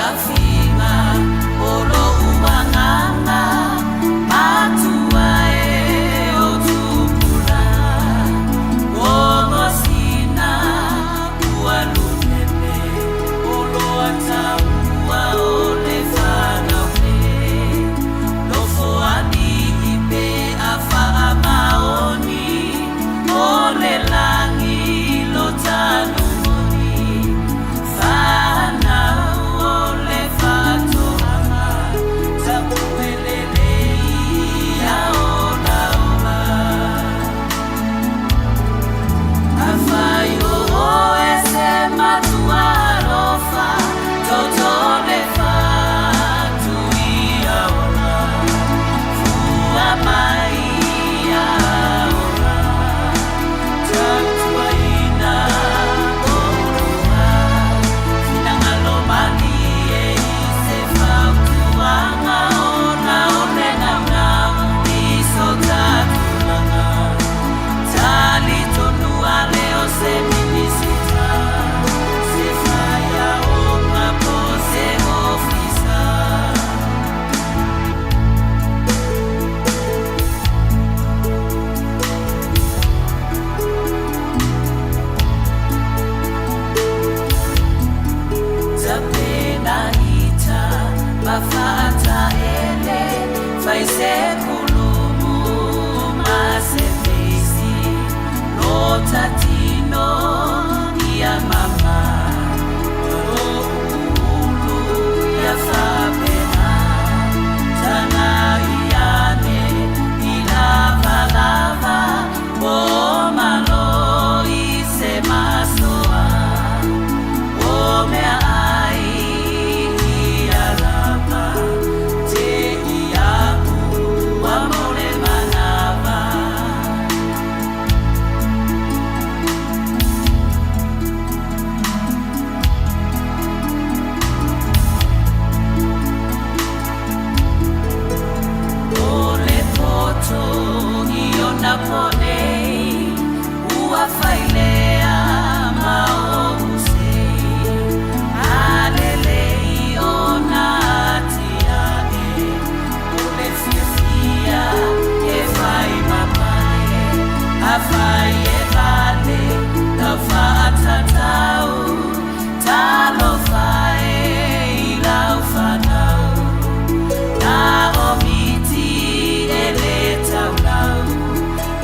Fiafiga o lou agaga matua e o tupulaga Gogosina ua lupepe o loa taua o le fanau e Nofoalii pe a faamaoni o le lagi lo tanu moni Fanau o le faatoaga tapue lelei ia olaola. Afai o oe se matua alofa, toto le fatu ia ola, fua mai ia ola. Tautuaina oulua, finagalo malie i se fautuaga ona o le naunau i so ta tulaga. Talitonu ale o se Minisita, se faiaoga po o se ofisa. Tapenaita ma faataele, fai se kulumu ma se feisi, lota tino ia mama, ulu ia faapena, tagai ane i lavalava, po malo i se masoa. O mea ai ia lava, te iaʻu ua mau le manawa. O le poto i ona po nei, ua fai lea ma ou sei. A lelei ona atiae, o le fiafia e fai ma pale, afai e vale lau faatatau, talofa e i lau fanau. Na o miti e le taulau,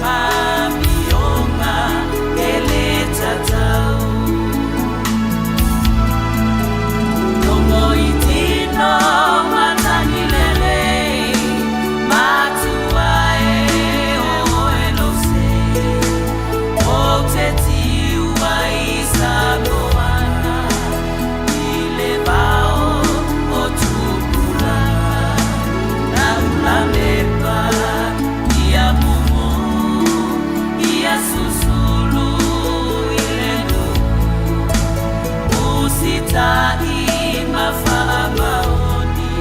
ma amioga e le tatau. Logo i tino matagi lelei, matua e o oe lou sei. Ou te tiu ai i Samoana, i le vao o Tupulaga. Lau lamepa ia mumu, ia susulu i le nuu. Usita'i ma faamaoni,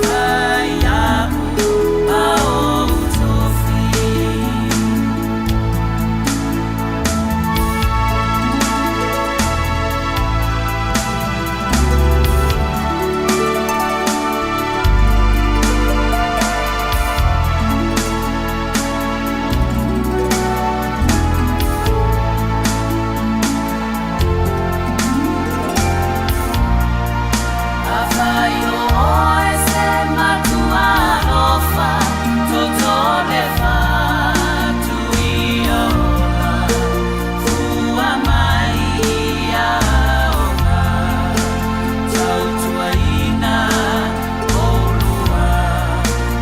fai iaʻu ma ou tofi. Afai o oe se matua alofa, toto le fatu ia ola, fua mai ia ola, tautuaina oulua,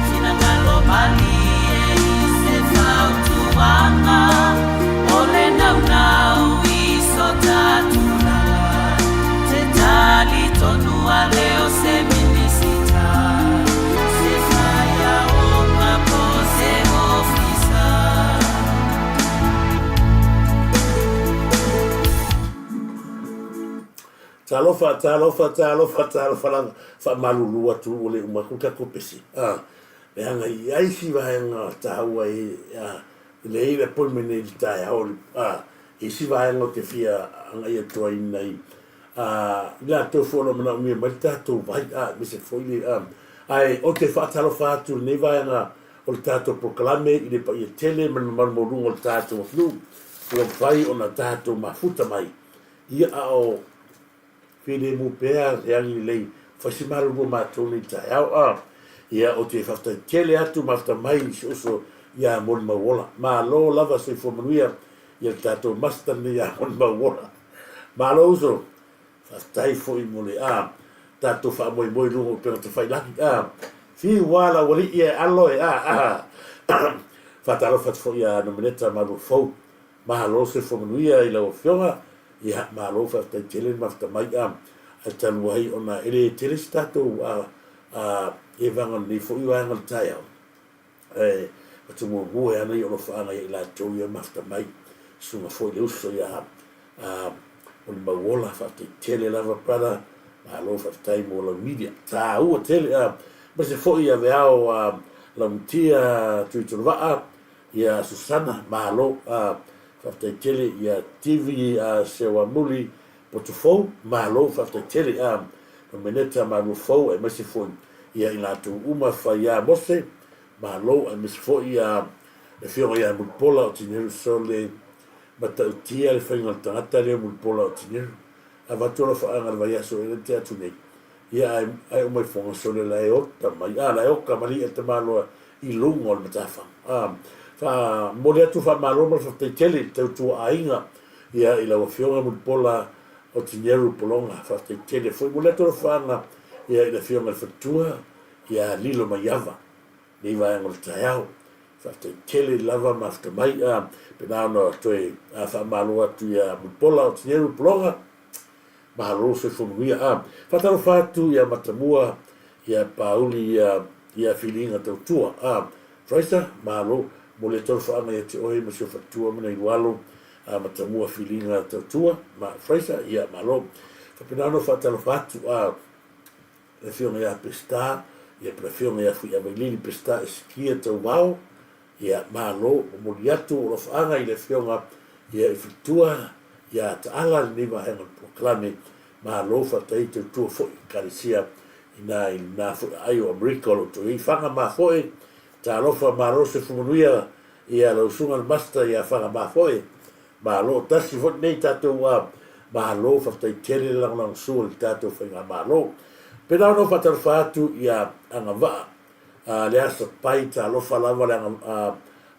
finagalo malie i se fautuaga o le naunau i so ta tulaga, te talitonu ale o se Minisita, se faiaoga po o se ofisa. Talofa, talofa, talofa, talofa lava, faamalulu atu ua le uma atu le tatou pese, a, leaga i ai si vaega taua e, a, e leai le appointment nei i le taeao, a, i isi vaega ou te fia agai atu ai nai I latou foi o lo o manaomia mai le tatou vai, aemaise foi le, ae ou te faatalofa atu i lenei vaega o le tatou polokalame i le paia tele ma le mamalu maualuga o le tatou atunuu ua mafai ona tatou mafuta mai, ia a o filemu pea le agi lelei fai se malulu o matou nei taeao. Ia ou te faafetai tele atu mafuta mai i si uso ia Molimauola. Malo lava soifua manuia ia le tatou master lenei ia Molimauola. Malo uso, faafetai foi mo le tatou faamoemoe i luga o upega tafailagi. Fiu lava lau alii e alo e. Faatalofa atu foi ia Nomeneta Maluafou. Malo soifua manuia i lau Afioga. Ia, malo faafetai tele le mafuta mai. Ae talu ai ona e le tele se tatou evaga o lenei foi vaega o le taeao, ae atu muamua e ana ia alofaaga ia i latou ia mafuta mai, susuga foi le uso ia Molimauola, faafetai tele lava brother, malo faafetai mo lau media, taua tele, aemaise foi ia Veao Laumatia Tuitolovaa, ia Susana, malo, faafetai tele ia TV Seuamuli Potufou, malo faafetai tele, Nomeneta Maluafou aemaise foi ia i latou uma Faia Mose, malo, aemaise foi ia le Afioga ia Mulipola o Tineru Sole, matautia le faiga o le tagata lea o Mulipola o Tineru. Avatu alofaaga i le vaiaso ea na tea atu nei, ia ae ae uma ifoga sole la e ota mai, a la e oka malie le tamaloa i luga o le matafaga. A faamomoli atu faamalo ma le faafetai tele i le tautua aiga ia i lau Afioga Mulipola o Tineru Pologa. Faafetai tele foi. Momoli atu alofaaga ia i le Afioga i le Faletua ia Lilo Maiava nei vaega o le taeao. Faafetai tele lava mafuta mai. A pena ona toe faamalo atu ia Mulipola o Tineru Pologa. Malo soifua manuia. A faatalofa atu ia Matamua ia Pauli ia ia Filiga Tautua. A Fraser, malo mo le tolofaaga ia te oe ma si ou faletua ma nai lualo a Matamua Filiga Tautua ma Fraser, ia malo. Faapena ona faatalofa atu a le Afioga ia Peseta, ia pe le Afioga ia Fuiavailili Peseta Esikia Tauvao, ia malo, momoli atu ou alofaaga i le Afioga ia i faletua ia Taala lenei vaega o le polokalame, malo faafetai tautua foi Ekalesia ina i lena foi aai o Amerika o lo o toe i ai Faga mafoe, talofa malo soifua manuia ia lau susuga le Master ia Faga mafoe, malo tasi foi lenei tatou a malo faafetai tele le lagolagosua i le tatou faigamalo. Pena ona ou faatalofa atu ia Agavaa a le Asa Pai, talofa lava le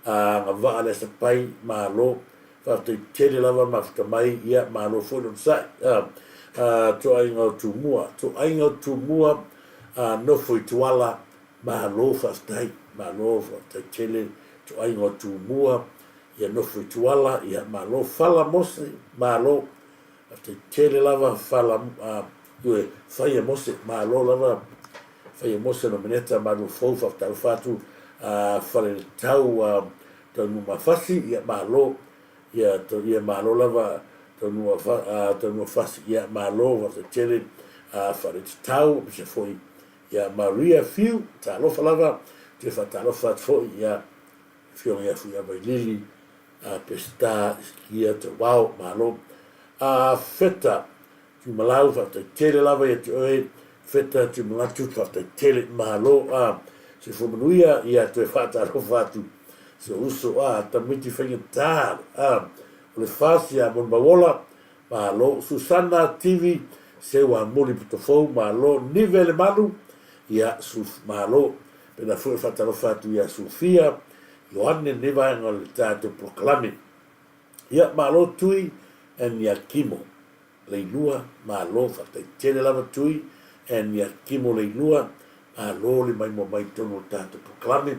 Agavaa le Asa Pai, malo faafetai tele lava mafuta mai, ia malo foi le onosai. Toaiga o Tumua, Toaiga o Tumua, nofo i Tuala, malo faafetai, malo faafetai tele Toaiga o Tumua, ia nofo i Tuala, ia malo. Fala Mose, malo faafetai tele lava Fala, ioe, Faia Mose, malo lava Faia Mose Nomeneta Maluafou, faafetalofa atu Faleletau Taunumafasi, ia malo, ia ia malo lava Taunumafasi, ia malo faafetai tele Faletatau, aemaise foi ia Maria Fiu, talofa lava, toe faatalofa atu foi ia Afioga ia Fuiavailili Peseta Isikia Tauao, malo. Feta Tuimalau, faafetai tele lava ia te oe Feta Tuimalatu, faafetai tele, malo. Soifua manuia, ia toe faatalofa atu si ou uso tamaiti faigata o le FAST ia Molimauola, malo. Susana Tivi Seuamuli Potofou, malo. Nive Lemalu, ia malo. Pena foi e faatalofa atu ia Sufia Ioane lenei vaega o le tatou polokalame. Ia, malo Tui and ia Kimo Leilua, malo, faafetai tele lava Tui and ia Kimo Leilua, malo le maimoa mai i totonu o le tatou polokalame.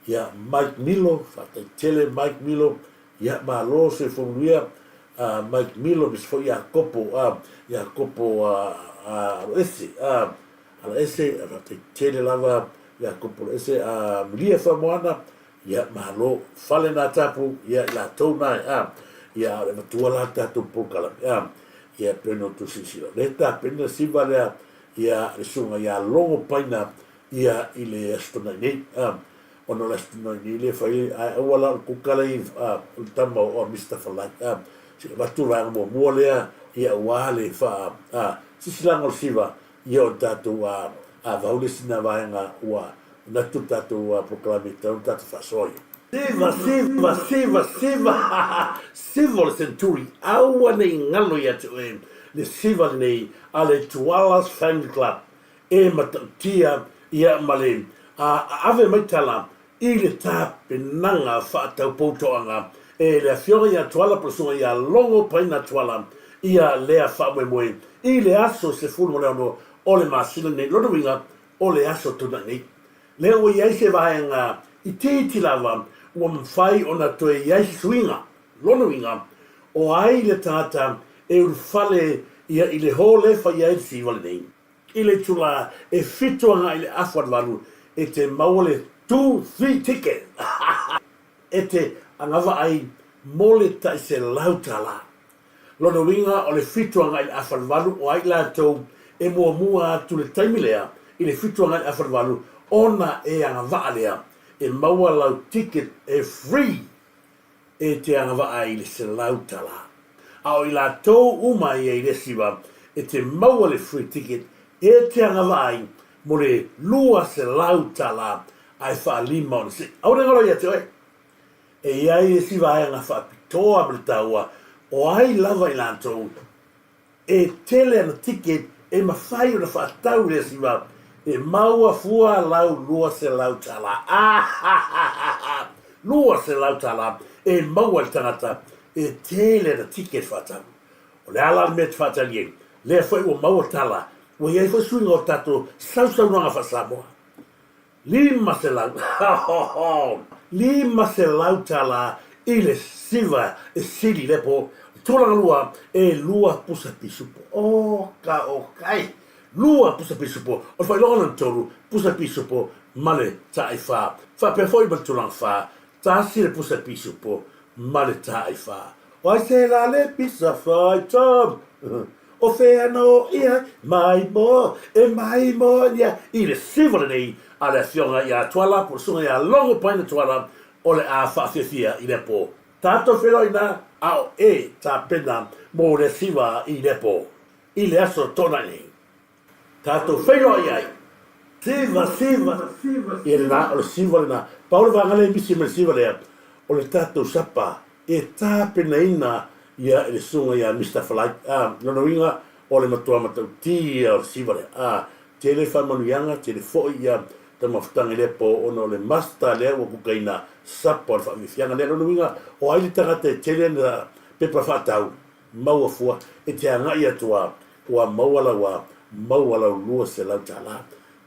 Ia, Mike Milo, faafetai tele Mike Milo, ia malo soifua manuia Mike Milo, aemaise foi Iakopo, Iakopo Aloese, Alaese, faafetai tele lava ia Kopoloese a Milia Faamoana, ia malo, fale na tapu, ia i latou na e a, ia a o le matua la tatou polokalame a, ia pei ona outou silasila, o lea e tapena le siva lea ia le susuga ia Logo Paina ia i le Aso Toonai nei a, ona o le Aso Toonai nei lea e fai ai, ae aua la o le kuka lea i o le tama o Mister Falai a, se i avatu le vaega muamua lea ia aua le faa a sisilaga o le siva ia o le tatou a a vau le isi na vaega ua manatu le tatou a polokalame e tatau ona tatou faasoa ai. Siva, siva, siva, siva, siva o le Century, aua ne i galo ia te oe le siva lenei a le Tuala's Family Club e matautia ia ma le a ave mai tala i le tapenaga faataupoutoaga e le Afioga ia Tuala po o le Susuga ia Logo Paina Tuala ia lea faamoemoe i le aso 16 o le masina lenei, lona uiga o le aso Toonai nei. Lea ua i ai se vaega itiiti lava ua mafai ona toe i ai se suiga, lona uiga o ai le tagata e ulufale ia i le hall e fai ai le siva lenei. I le itula e 7 agai i le afa o le 8 e te maua le two free ticket e te agavaa ai mo le tai $100. Lona uiga o le 7 agai i le afa o le 8 o ai latou e muamua atu i le taimi lea i le 7 agai i le afa o le 8 ona e agavaa lea e maua lau ticket e free e te agavaa ai i le $100. A o i latou uma ia i le siva e te maua le free ticket e te agavaa ai mo le $200 ae faalima ona sii. Aua ne galo ia te oe. E i ai isi vaega faapitoa ma le taua o ai lava i latou E tele ana ticket e mafai ona faatau i le asiva e maua fua lau $200. Ahahaha! $200 e maua e le tagata e tele ana ticket faatau. O le a la le mea e te faatali ai? Lea foi ua maua tala ua i ai foi suiga o tatou sausaunoaga faa-Samoa. 500, ho-ho-ho! $500 i le siva e sili lea po tulaga lua e lua pusa pisupo. Oka oka e! Lua pusa pisupo. O le faailoga lona tolu, pusa pisupo ma le taai fa. Faapea foi ma le tulaga fa, tasi le pusa pisupo ma le taai fa. O ai se la le pisa fai Tom? O fea no ia mai mo e mai mo ia i le siva lenei a le afioga ia Tuala po o le susuga ia Logo Paina Tuala o le a faafiafia i lea po. Tatou feiloai ina a o e tapena mo lea siva i lea po i le aso Toonai nei. Tatou feiloai ai. Siva, siva, ia lena, o le siva lena. Pau le vaega lea e misi mai le siva lea, o le tatou sapa e tapenaina ia e le susuga ia Mister Falai. A, lona uiga, o le matua matautia o le siva lea. A, tele faamanuiaga, tele foi ia taumafataga i lea po ona o le master lea ua kukaina sapa o le faafiafiaga lea. Lona uiga, o ai le tagata e tele ana pepa faatau, maua fua, e te agai atu a, Ua maua lau a maua lau $200.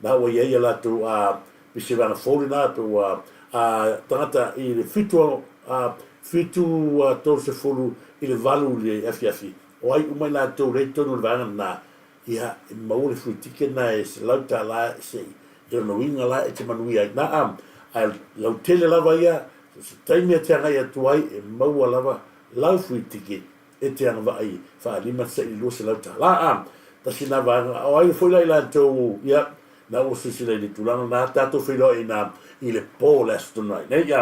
Na ua i ai a latou a pisivaga fou lena pe ua a tagata i le fitu a fitu a 30 i le valu i le afiafi. O ai uma i latou lea i totonu o le vaega lena, ia e maua le free ticket na e $100 se i lona uiga la e te manuia ai. Na a ae lautele lava ia so se taimi e te agai atu ai e maua lava lau free ticket e te agavaa i faalima se i $200 a. Tasi na vaega, o ai foi la i latou, ia, na ua silasila i le tulaga na tatou feiloai ina i le po o le Aso Toonai nei, ia.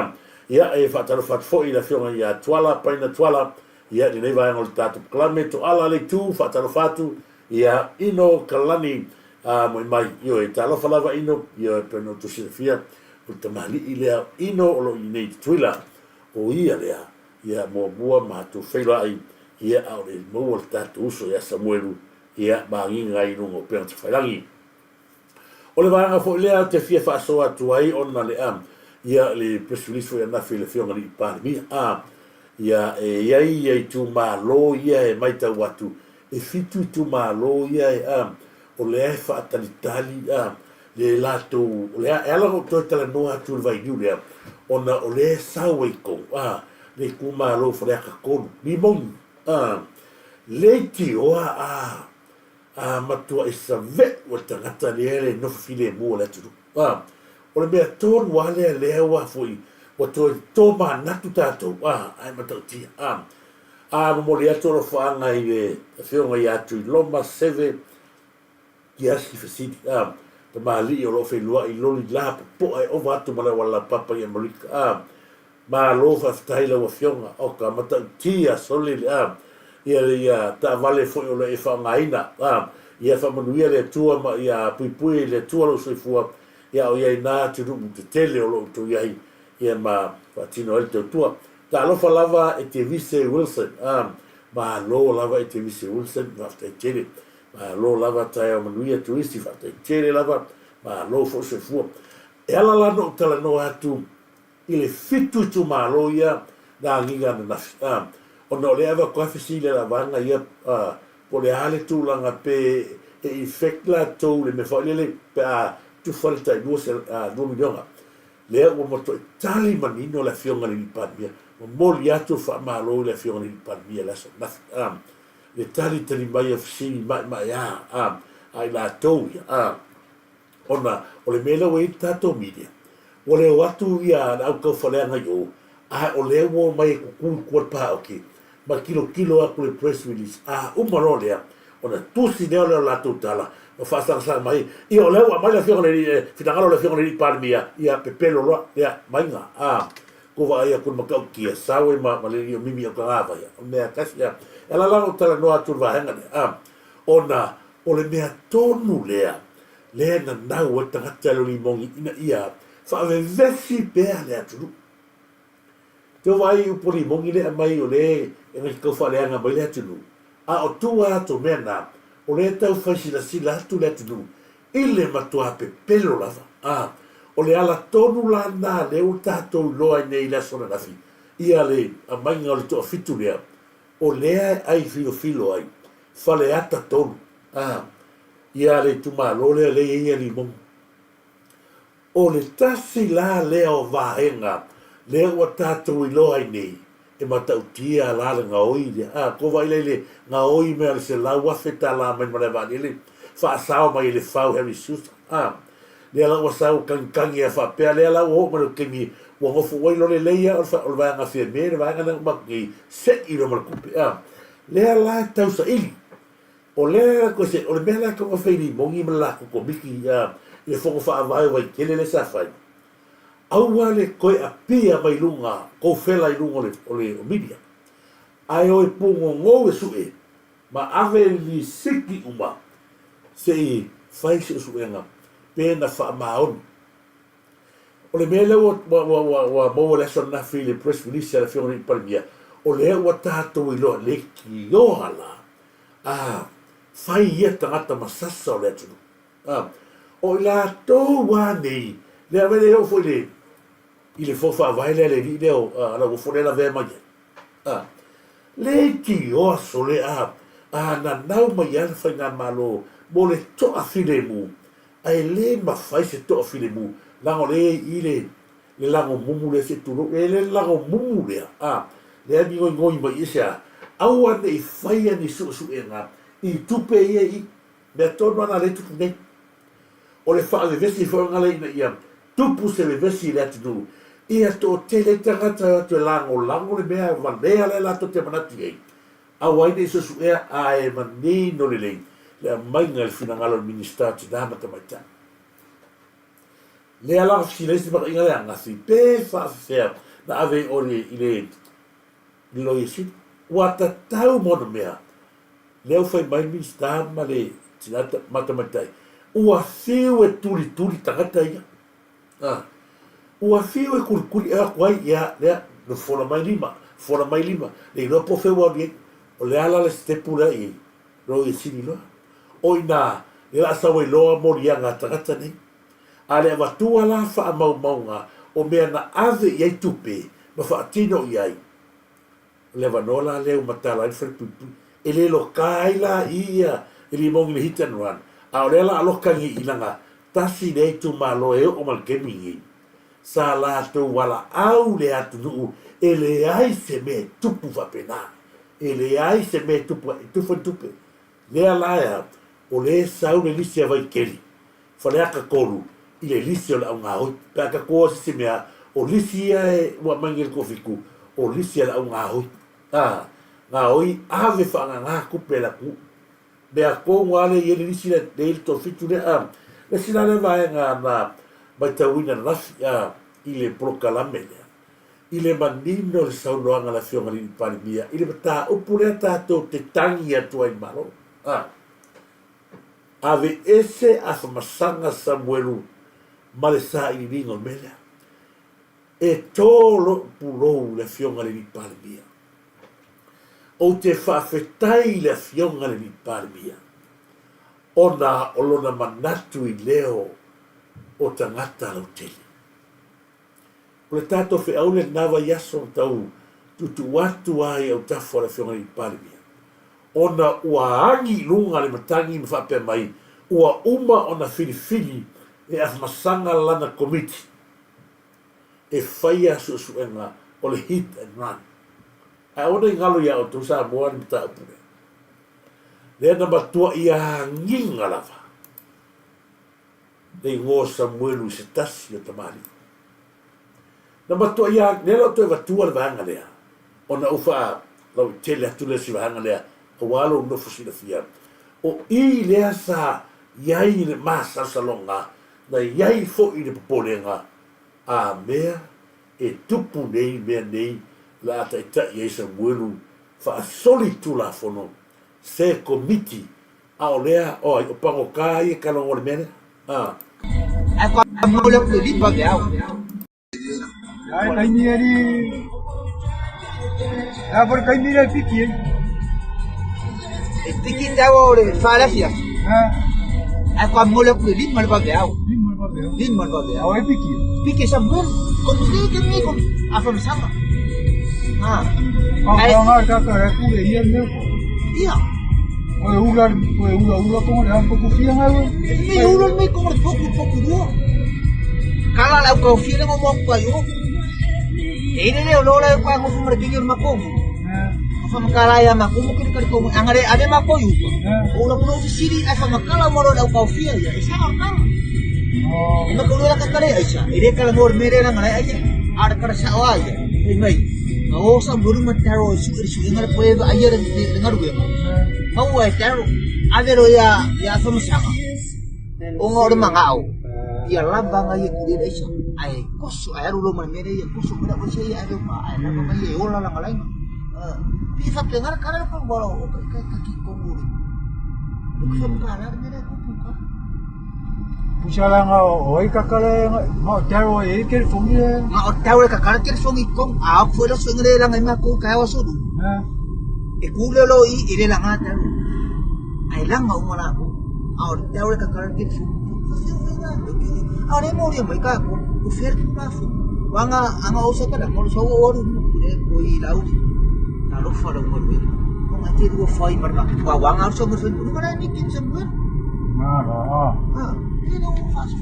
Ia, e faatalofa atu foi i le Afioga ia Tuala, Paina Tuala, ia, i lenei vaega o le tatou polokalame, Toala le Itu, faatalofa atu, ia, Ino Kalani, a, moi mai, ioe, talofa lava Ino, ioe, pei ona outou silafia, o le tamalii lea o Ino o lo o i inei i Tutuila, o ia lea Ia muamua matou feiloai, ia a o le maua le tatou uso ia Samuelu, ia magiga ai i luga o upega tafailagi. O le vaega foi lea ou te fia faasoa atu ai ona le a, ia le press release foi ananafi i le Afioga i le Palemia, a, ia e i ai ia itumalo ia e maitau atu, e fitu itumalo ia e, a, o lea e faatalitali, a, le latou, o le a, e ala ona ou toe talanoa atu i le vailiu lea, ona o lea e sau ai kou, a, le itumalo o Faleata 3, Limoni, a, leitioa a, a matuai save'u e le tagata lea le nofo filemu o le atunuu, a. O le mea tonu lava lea lea ua foi, ua toe tomanatu tatou, a, ae matautia, a. A momoli atu alofaaga i le Afioga ia Tuiloma Seve Kiasi fesili, a, tamalii o lo o feiloai loli la popoa e ova atu ma le auala laupapa i Amerika, a, malo faafetai lau afioga, oka matautia sole le, a, ia ia taavale foi o lo o e faaaogaina, a, ia faamanuia le Atua ma ia puipui le Atua lou soifua, ia a o i ai na atunuu tetele o lo o outou i ai, ia ma faatino ai le tautua. Talofa lava e Tevise Wilson, a, malo lava e Tevise Wilson, faafetai tele. Malo lava taeao manuia Tuisi, faafetai tele lava, malo foi soifua. E ala la ona ou talanoa atu i le fitu itumalo ia na agiga ananafi, a, ona o lea e avatu lava fesili a le vaega ia, a, po o le a le tulaga pe e effect latou i le mea foi lele pe a tufa le tai 2 miliona. Lea ua matuai tali manino le Afioga i le Alii Palemia. Momoli atu le faamalo i le Afioga i le Alii Palemia i le aso ananafi, a, le talitali mai o fesili maemaea, a, a i latou ia, a. Ona o le mea lea ua i ai le tatou media, ua le o atu ia le au taufaleaga i o, a o lea ua omai e kukui i tua le paoki, ma tilotilo atu i le press release, a uma loa lea, ona tusi lea o le latou tala, ma faasagasaga mai, ia o lea ua aumai le afioga i le finagalo o le afioga i le alii Palemia, ia pepelo loa, ia maiga, a, tou vaai atu i le matautia, sau ai ma le alii o Mimi o Tagavaia, o le mea tasi, a, e ala la ona ou talanoa atu i le vaega lea, a, ona o le mea tonu lea, lea e nanau ai tagata i le limogi ina ia faavevesi pea le atunuu. Te vaai i upu o limogi lea e aumai o lea e tau faaleaga mai le atunuu, a o tua atu o mea na, o lea e tau fai silasila atu le atunuu i le matua pepelo lava. A o le ala tonu la lena lea ua tatou iloa ai nei i le aso ananafi ia le aumaiga o le toafitu lea, o lea e ai filofilo ai Faleata 3. A ia le itumalo lea lea e i ai Limogi. O le tasi la lea o vaega lea ua tatou iloa ai nei, e matautia la le gaoi lea. A, kou vaai la i le gaoi mai o le $100,000 mai le malae vaalele, faasao mai e le fau Harry Susa. A, lea la ua sau kagikagi a faapea, lea la ua oo mai le taimi ua nofo ai loa lelei lava o le vaega Fiame, le vaega lea na uma atu nei, sei loa ma le tupe. A, lea la e tausaili. O lea koe se, o le mea lea tau fai limogi ma le latou komiti i le fono faavae o Vaitele lea sa fai, aua le toe apia mai luga, tou fela i luga o le, o le media, ae o e pugogou e sue ma ave lisiti uma se i fai suesuega pe na faamaoni. O le mea lea ua, ua, ua, ua, ua maua i le aso ananafi i le press release a le Afioga i le Palemia, o lea ua tatou iloa leitioa la a fai ia tagata ma sasa o le atunuu. A, o i latou a nei, lea ave le oo foi le, i le fono faavae lea le alii lea o Lauofo lea lavea mai ai. A, leitioa sole a, a nanau mai a le faigamalo mo le toafilemu, ae le mafai se toafilemu, leaga o lea e i i le, le lagomumu lea se i tulou, e le lagomumu lea, a, lea e migoigoi mai i se a, aua ne i faia ni suesuega i tupe ia i mea tonu lava na lea e tupu nei. O le faavevesi foi lena lea ina ia tupu se vevesi i le atunuu, ia toatele ai tagata e o atu e lagolago le mea valea lea latou te manatu i ai, aua ai ne i suesuea ae manino lelei le aumaiga i le finagalo o le Minisita o Tina ma Tamaitai. Lea la fesili ai se makaʻiga lea ananafi, pe faafefea na ave i oe i le Loia Sili? Ua tatau ma ona mea, lea ua fai mai le Minisita ma le Tina ma Tamaitai, ua fiu e tulituli tagata ia. A, ua fiu e kulikuli e o atu ai, ia, lea, na fola mai lima, fola mai lima, le iloa po o fea ua alu i ai. O le a la le sitepu lea i ai? Loia Sili loa. O i nā, lea o le a sau ai loa moliaga a tagata nei. A le avatua la faamaumauga o mea na ave i ai tupe ma faatino i ai, o le avanoa la lea ua matala ai le falepuipui. E le loka ai la i ia i limogi le hit and run, a o lea la a loka nei i laga tasi lea itumalo e oo ma le taimi nei, sa latou valaau le atunuu e leai se mea e tupu faapena. E leai se mea e tupu e tufa ni tupe. Lea la e a, o lea e sau le lisi a Vaitele Faleata 3 i le lisi o le augāoi. Pe a tatou o se isi mea, o lisi ia e ua aumai nei le toafitu, o lisi a le augāoi. A, gaoi ave faagagā tupe a le atunuu. Mea tonu lava lea e i ai le lisi lea, lea e i ai le toafitu lea. A, le isi la lea vaega na matauina ananafi, a, i le polokalame lea. I le manino o le saunoaga a le Afioga i le Alii Palemia i le mataupu lea tatou te tagi atu ai i le Malo, a aveese Afamasaga Samuelu ma le sailiiliga o le mea lea. E tō lou pulou i le Afioga i le Alii Palemia. Ou te faafetai i le Afioga i le Alii Palemia ona o lona manatu i leo o tagata lautele. O le tatou feau lea i lena vaiaso na tau tuutuu atu ai i autafa o le Afioga i le Palemia, ona ua agi i luga le matagi ma faapea mai, ua uma ona filifili e Afamasaga lana Komiti e faia suesuega o le hit and run. Ae aua ne i galo ia outou Samoa le mataupu lea. Lea na matuai agiga lava le igoa o Samuelu i se tasi o tamalii. Na matuai a, lea la ou toe avatua le vaega lea, ona ou faalauaitele atu lea si vaega lea, aua lou nofo silafia. O i lea sa i ai le masalosaloga, na i ai foi le popolega, a mea e tupu nei mea nei o le a taitai ai Samuelu faasolitulafono se komiti A o lea, o ai, o pagota ia e talanoa i le mea lea? A. Ae kwa mo le ku lipa ve au. Ai taimi e li A por taimi le piki e. E piki te au o le wha le fia. Ha. Ae kwa mo le ku lima le vave au. Lima le vave au. Lima le vave au. O e piki. Piki sa mo. Ko te ke me ko a fa sama. Ha. Ai ngā ka ka e ku e ia me ko. Ia. O e ula o e ula ula ko le ampo ku fia ngā. Me ula me ko le poku poku rua. Kala lau kau fia le mo mo pa yo. E ile le lo le kwa ngo fumare kinyo makomu. Fa makala ya makomu kiri kari komu angare ave makoyu. O la kulo ofisiri ai fa makala mo lau kau fia ia. E sa kala. E makulu la kakare aisa. Ile kala mo mere la ngare aisa. Ar kara sa o ai. Ei mai. O sa muru ma taro su su ngare poe va ai re ngaru e. Mau ai taro. Ave ro ya ya fa masanga. O ngore mangao. Ia lava ngai e kuri aisa. Ai koso ai aru lo mere ia koso mera o sei ai ma ai lava ngai e ola la ngalai. Pi fa pe ngara kara ko boro o ka ka ki ko muri. O ka fa kara mere ko pu ka. Pusala nga o ai kakale nga o taro e ke fongi e. Nga o taro e kakale ke fongi kong a o fuera so ngre la ngai ma ko ka wa so du. E ku le lo i ile la nga taro. Ai la nga o la ko. A o taro e kakale ke fongi. A re mo ri mai ka ko o fer ku ka fu. Wanga anga o sa kala mo so o ru mo kure ko i lau. Na lo fa lo mo ru. Mo nga te ru fai mar ma. Wa wanga so mo so mo kara ni kin sa mo. Na la. Ha. E no fa so.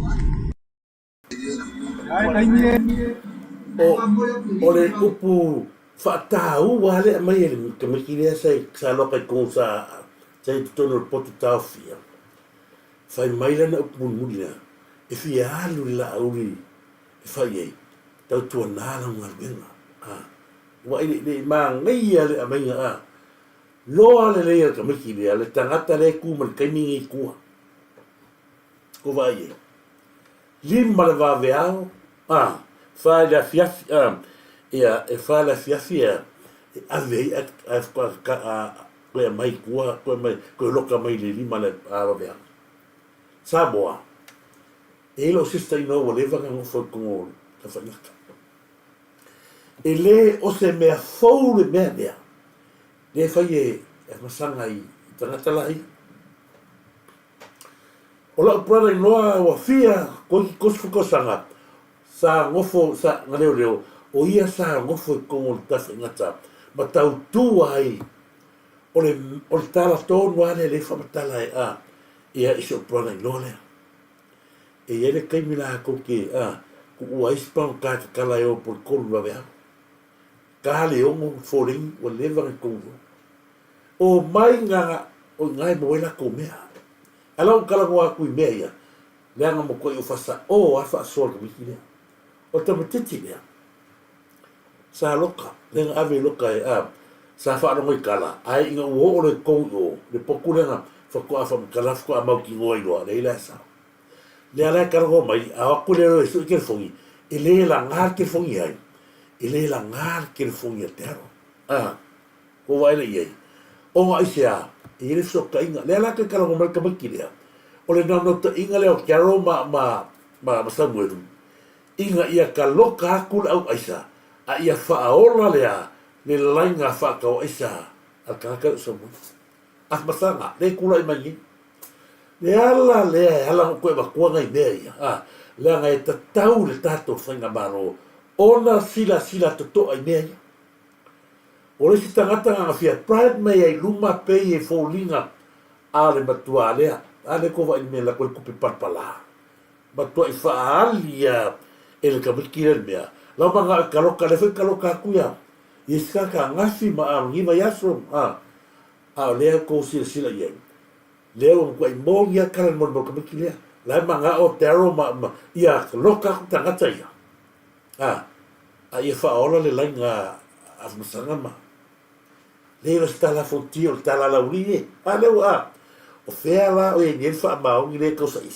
Ai taimi e. O, o le upu faataua lea aumai e le tamaiti lea sa sa loka i kogu sa sa i totonu o le potu taofia. Fai mai lana upu mulimuli lea, e fia alu le laauli e fai ai, tautuana lau galuega. A, ua i le i manaia le aumaiga a, loa lelei a le tamaiti lea, le tagata lea e tu ma le taimi lenei i tua. Ko vaai ai. Lima le vaveao, a, fa i le afiafi, a, ia, e fa i le afiafi e, e ave ai a, a, a, a, koe aumai i tua, koe aumai, koe loka mai le lima le a vaveao. Samoa, e i ai lou sister inoa ua leva ona nofo i totonu o le tafaigata. E le o se mea fou le mea lea, lea e fai e Afamasaga i tagata la ia. O lau brother inoa ua fia kosi tausaga sa nofo sa na leoleo o ia sa nofo i totonu o le tafaigata ma tautu ai o le o le tala tonu lava lea lea e faamatala ai a ia i si ou brother inoa lea. E i ai le taimi latou te a tuua ai si pagota e tatala e o po o le 3 vaveao. Ta le 6 foleni ua leva ona tonu. O mai nga o ina e maua ai latou mea. Ae la ua talanoa atu i mea ia, leaga matuai o fasaʻo a faasoa le tamaiti lea. O le tamaititi lea, sa loka, lea na ave i loka e a, sa faalogo i tala, ae ina ua oo loa i totonu i o, le potu lea na faatoa faamatala faatoa mautinoa ai loa, leai la e sao. Lea la e talanoa mai, a o atu lea e sue telefoni, e le laga le telefoni ai. E le lagā le telefoni a Daryl. A, ua vaai lea i ai. Ona aisea? E i ai le fesootaiga. Lea la toe talanoa mai le tamaiti lea, o le naunautaiga lea o Daryl ma, ma, ma, ma Samuelu, ina ia taloka atu le au aisa, a ia faaola lea le laiga faatau aisa a le tagata lea o Samuelu. Afamasaga, lea e tulai mai nei. Le ala lea e ala ona toe avatua nai mea ia, a, leaga e tatau i le tatou Faigamalo ona silasila totoa i mea ia. O le isi tagata na ona fia bribe mai ai i luma pei e foliga a le matua lea, a lea tou vaai i le mea lako ai le tupe palapala. Matuai faaali ia e le tamaiti lea le mea, lau manao e taloka, lea foi taloka atu ia i isi tagata gafi ma alagi vaiaso, a, a o lea tou silasila i ai. Lea ua matuai moni a tala i le molimau tamaiti lea. La e manao Daryl ma, ma, ia loka atu tagata ia. A, a ia faaola le laina a Afamasaga ma. Lea o se tala fonti o le tala lauli e. A lea ua, a. O fea la o iai nei le faamaoni lea e tau saili.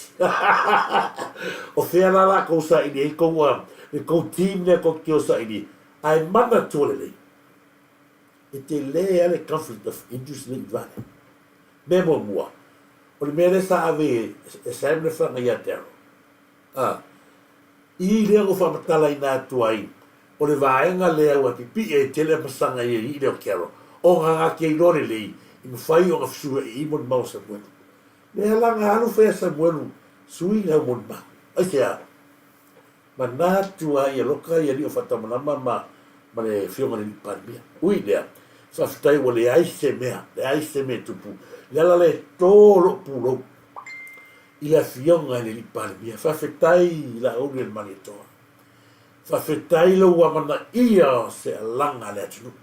O fea la la kou saili ai kou a, le kou team lea kou te o saili. Ae manatua lelei, e tele a le conflict of interest lea i vale. Mea muamua, o le mea lea sa ave e Sam le faga ia Daryl. A, i lea ua faamatalaina atu ai, o le vaega lea ua pipii ai tele amasaga i alii lea o Carol, ona na te iloa lelei i mafai ona fesuiai molimau a Samuelu. Lea la na alu fai a Samuelu sui lau molimau. Aisea? Manatu a ia loka i alii o Faatamalama ma ma le afioga i le alii Palemia. Ui i lea, faafetai ua leai se mea, leai se mea e tupu. Le ala lea e to lou pulou i le afioga i le alii Palemia. Faafetai i la ulu e le Malietoa. Faafetai lou amanaia o se alaga a le atunuu.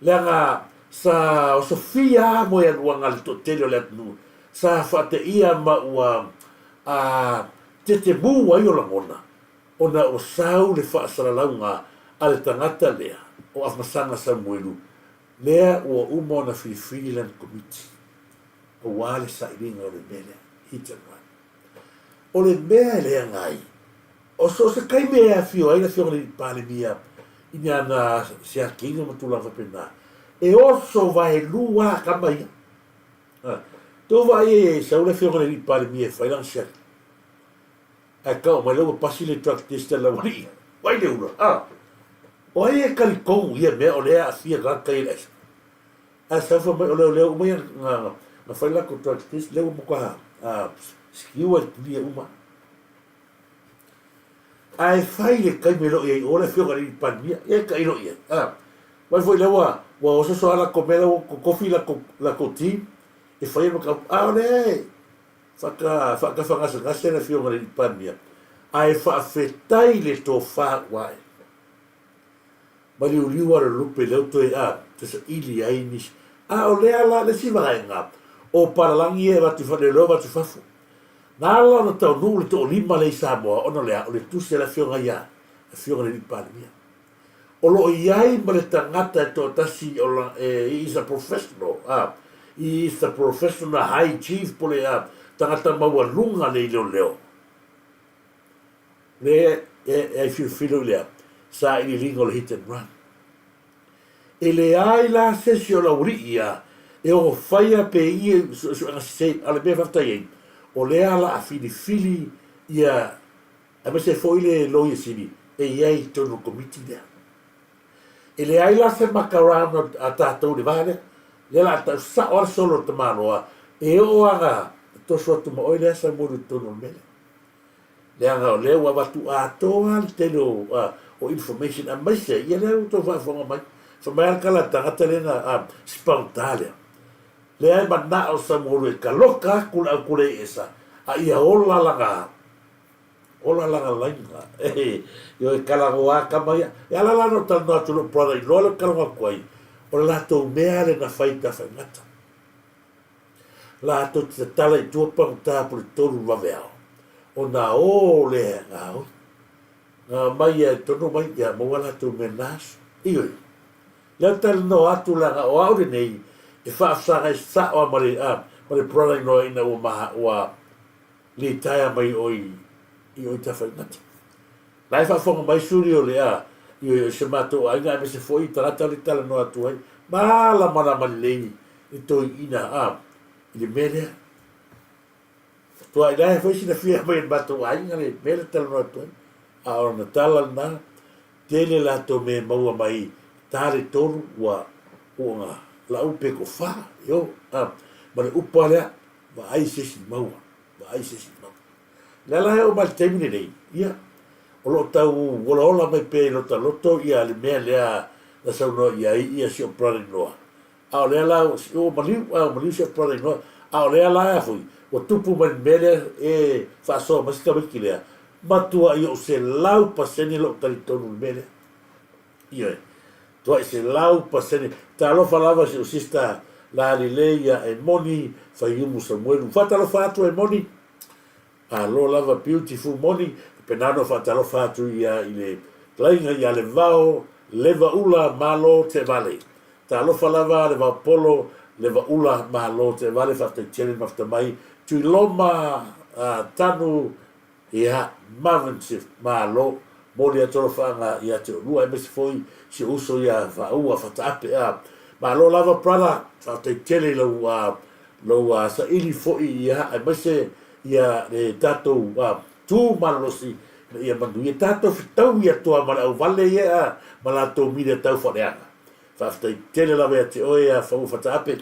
Leaga sa osofia a moealuaga a le toatele o le atunuu, sa faateia ma ua a tetemu ai o lagona, ona ua sau le faasalalauga a le tagata lea o Afamasaga Samuelu, lea ua uma ona filifili lana komiti aua le sailiga o le mea lea, hit and run. O le mea e leaga ai, o so o se taimi e afio ai le Afioga i le Palemia i ni ana siakiina ma tulaga faapena, e oso vaelua a tama ia. Tou vaai ai e sau le Afioga i le Palemia e fai lana siaki, ae tau mai la ua pasi le drug test a le aualii. Vaai le ula, a! O ai e talitonu i ia mea o lea e aafia tagata ia i le aisa? Ae sau fai mai o leoleo uma ia na fai latou drug test lea ua matua skew ai clear uma. Ae fai le taimi e le o i ai o le afioga i le Palemia, ia e tailo i ai. A, vaai foi lea ua ua ososo lava latou mea la ua totofi latou latou team e faia le mataupu. A o lea e faata faatafa gasegase le afioga i le Palemia, ae faafetai le tofa ua ae. Maliuliu a le lupe lea ua toe a toe saili ai nisi. A o lea la le isi vaega o palalagi ia e avatu i leoleo avatu i fafo. Na ala ona taunuu le toalima lea i Samoa ona o le a? O le tusi a le afioga ia le afioga i le Alii Palemia. O lo o i ai ma le tagata e toatasi o la e he is a professional a he is the professional high chief po o le a tagata maualuga le i leoleo. Le e ai filofilo i lea sailiiliga o le hit and run. E leai la se isi o le aualii ia e ono faia pe i suesuega sese, a o le mea e faafetai ai, o lea la a filifili ia aemaise foi le Loia Sili e i ai i totonu o le Komiti lea. E leai la se maka round a tatou i le va lea, lea la a tau sao lava le solo o le tamaloa e oo lava ina toso atu ma oe lea Samuelu i totonu o le mea lea. Leaga o lea ua avatu atoa le tele o, o information aemaise ia lea ua outou faafofoga mai. Fai mai lava le tala a le tagata lea na, a, Sparta lea. Lea e manao Samuelu e taloka atu le aukule i esa, a ia ola lana, ola lana laina. Ioe, talanoa tama ia. E ala la ona ou talanoa atu i lou brother i loa lea ou te talanoa atu ai, o le latou mea lea na fai i Tafaigata. Latou te tatala i tua pagota po le tolu vaveao, ona o lea gaoi. Na aumai ia tonu mai ia maua latou mea na aso. Ioe. Lea ou te talanoa atu leaga o au lenei e faafesagai sao lava ma le a ma le brother in law ina ua ma ua litaea mai o i i o i Tafaigata. La e faafofoga mai suli o le a Ioe, o si o matou aiga aemaise foi i tagata lea e talanoa atu ai, malamalama lelei le toeaina a i le mea lea. Faatoa i lae foi silafia mai e le matou aiga le mea lea e talanoa atu ai. A o lana tala lena, tele latou mea e maua mai ta le tolu ua uaga lau pe toafa, io, a, ma le upu lava lea, vaai se isi maua, vaai se isi maua. O le ala e oo mai i le taimi lenei, ia, o lo o tau olaola mai pea i lota loto ia le mea lea na saunoa i ai ia si ou brother-in-law. A o lea la ua maliu, a ua maliu si ou brother-in-law, a o lea la foi ua tupu mai le mea lea e faasoa mai si tamaiti lea, matuai ou 100% lou talitonu i le mea lea. Ioe. Tuai 100%. Talofa lava si ou sister Lalilei ia Emoni Faiumu Samuelu. Faatalofa atu Emoni. Malo lava beautiful Moni. Faapena ona ou faatalofa atu ia i le talaiga ia Levao Levaula Malo Tevale. Talofa lava Levaopolo Levaula Malo Tevale faafetai tele le mafuta mai Tuiloma Tanu Ia, Marvin Swift, malo, moli atu alofaaga ia te oulua aemaise foi si ou uso ia Faaua Fataape a. Malo lava brother, faafetai tele i lau lou saili foi ia aemaise ia le tatou tu malolosi ina ia manuia tatou fetaui atoa ma le auvale ia ma latou mile tau faaleaga. Faafetai tele lava ia te oe ia Faaua Fataape.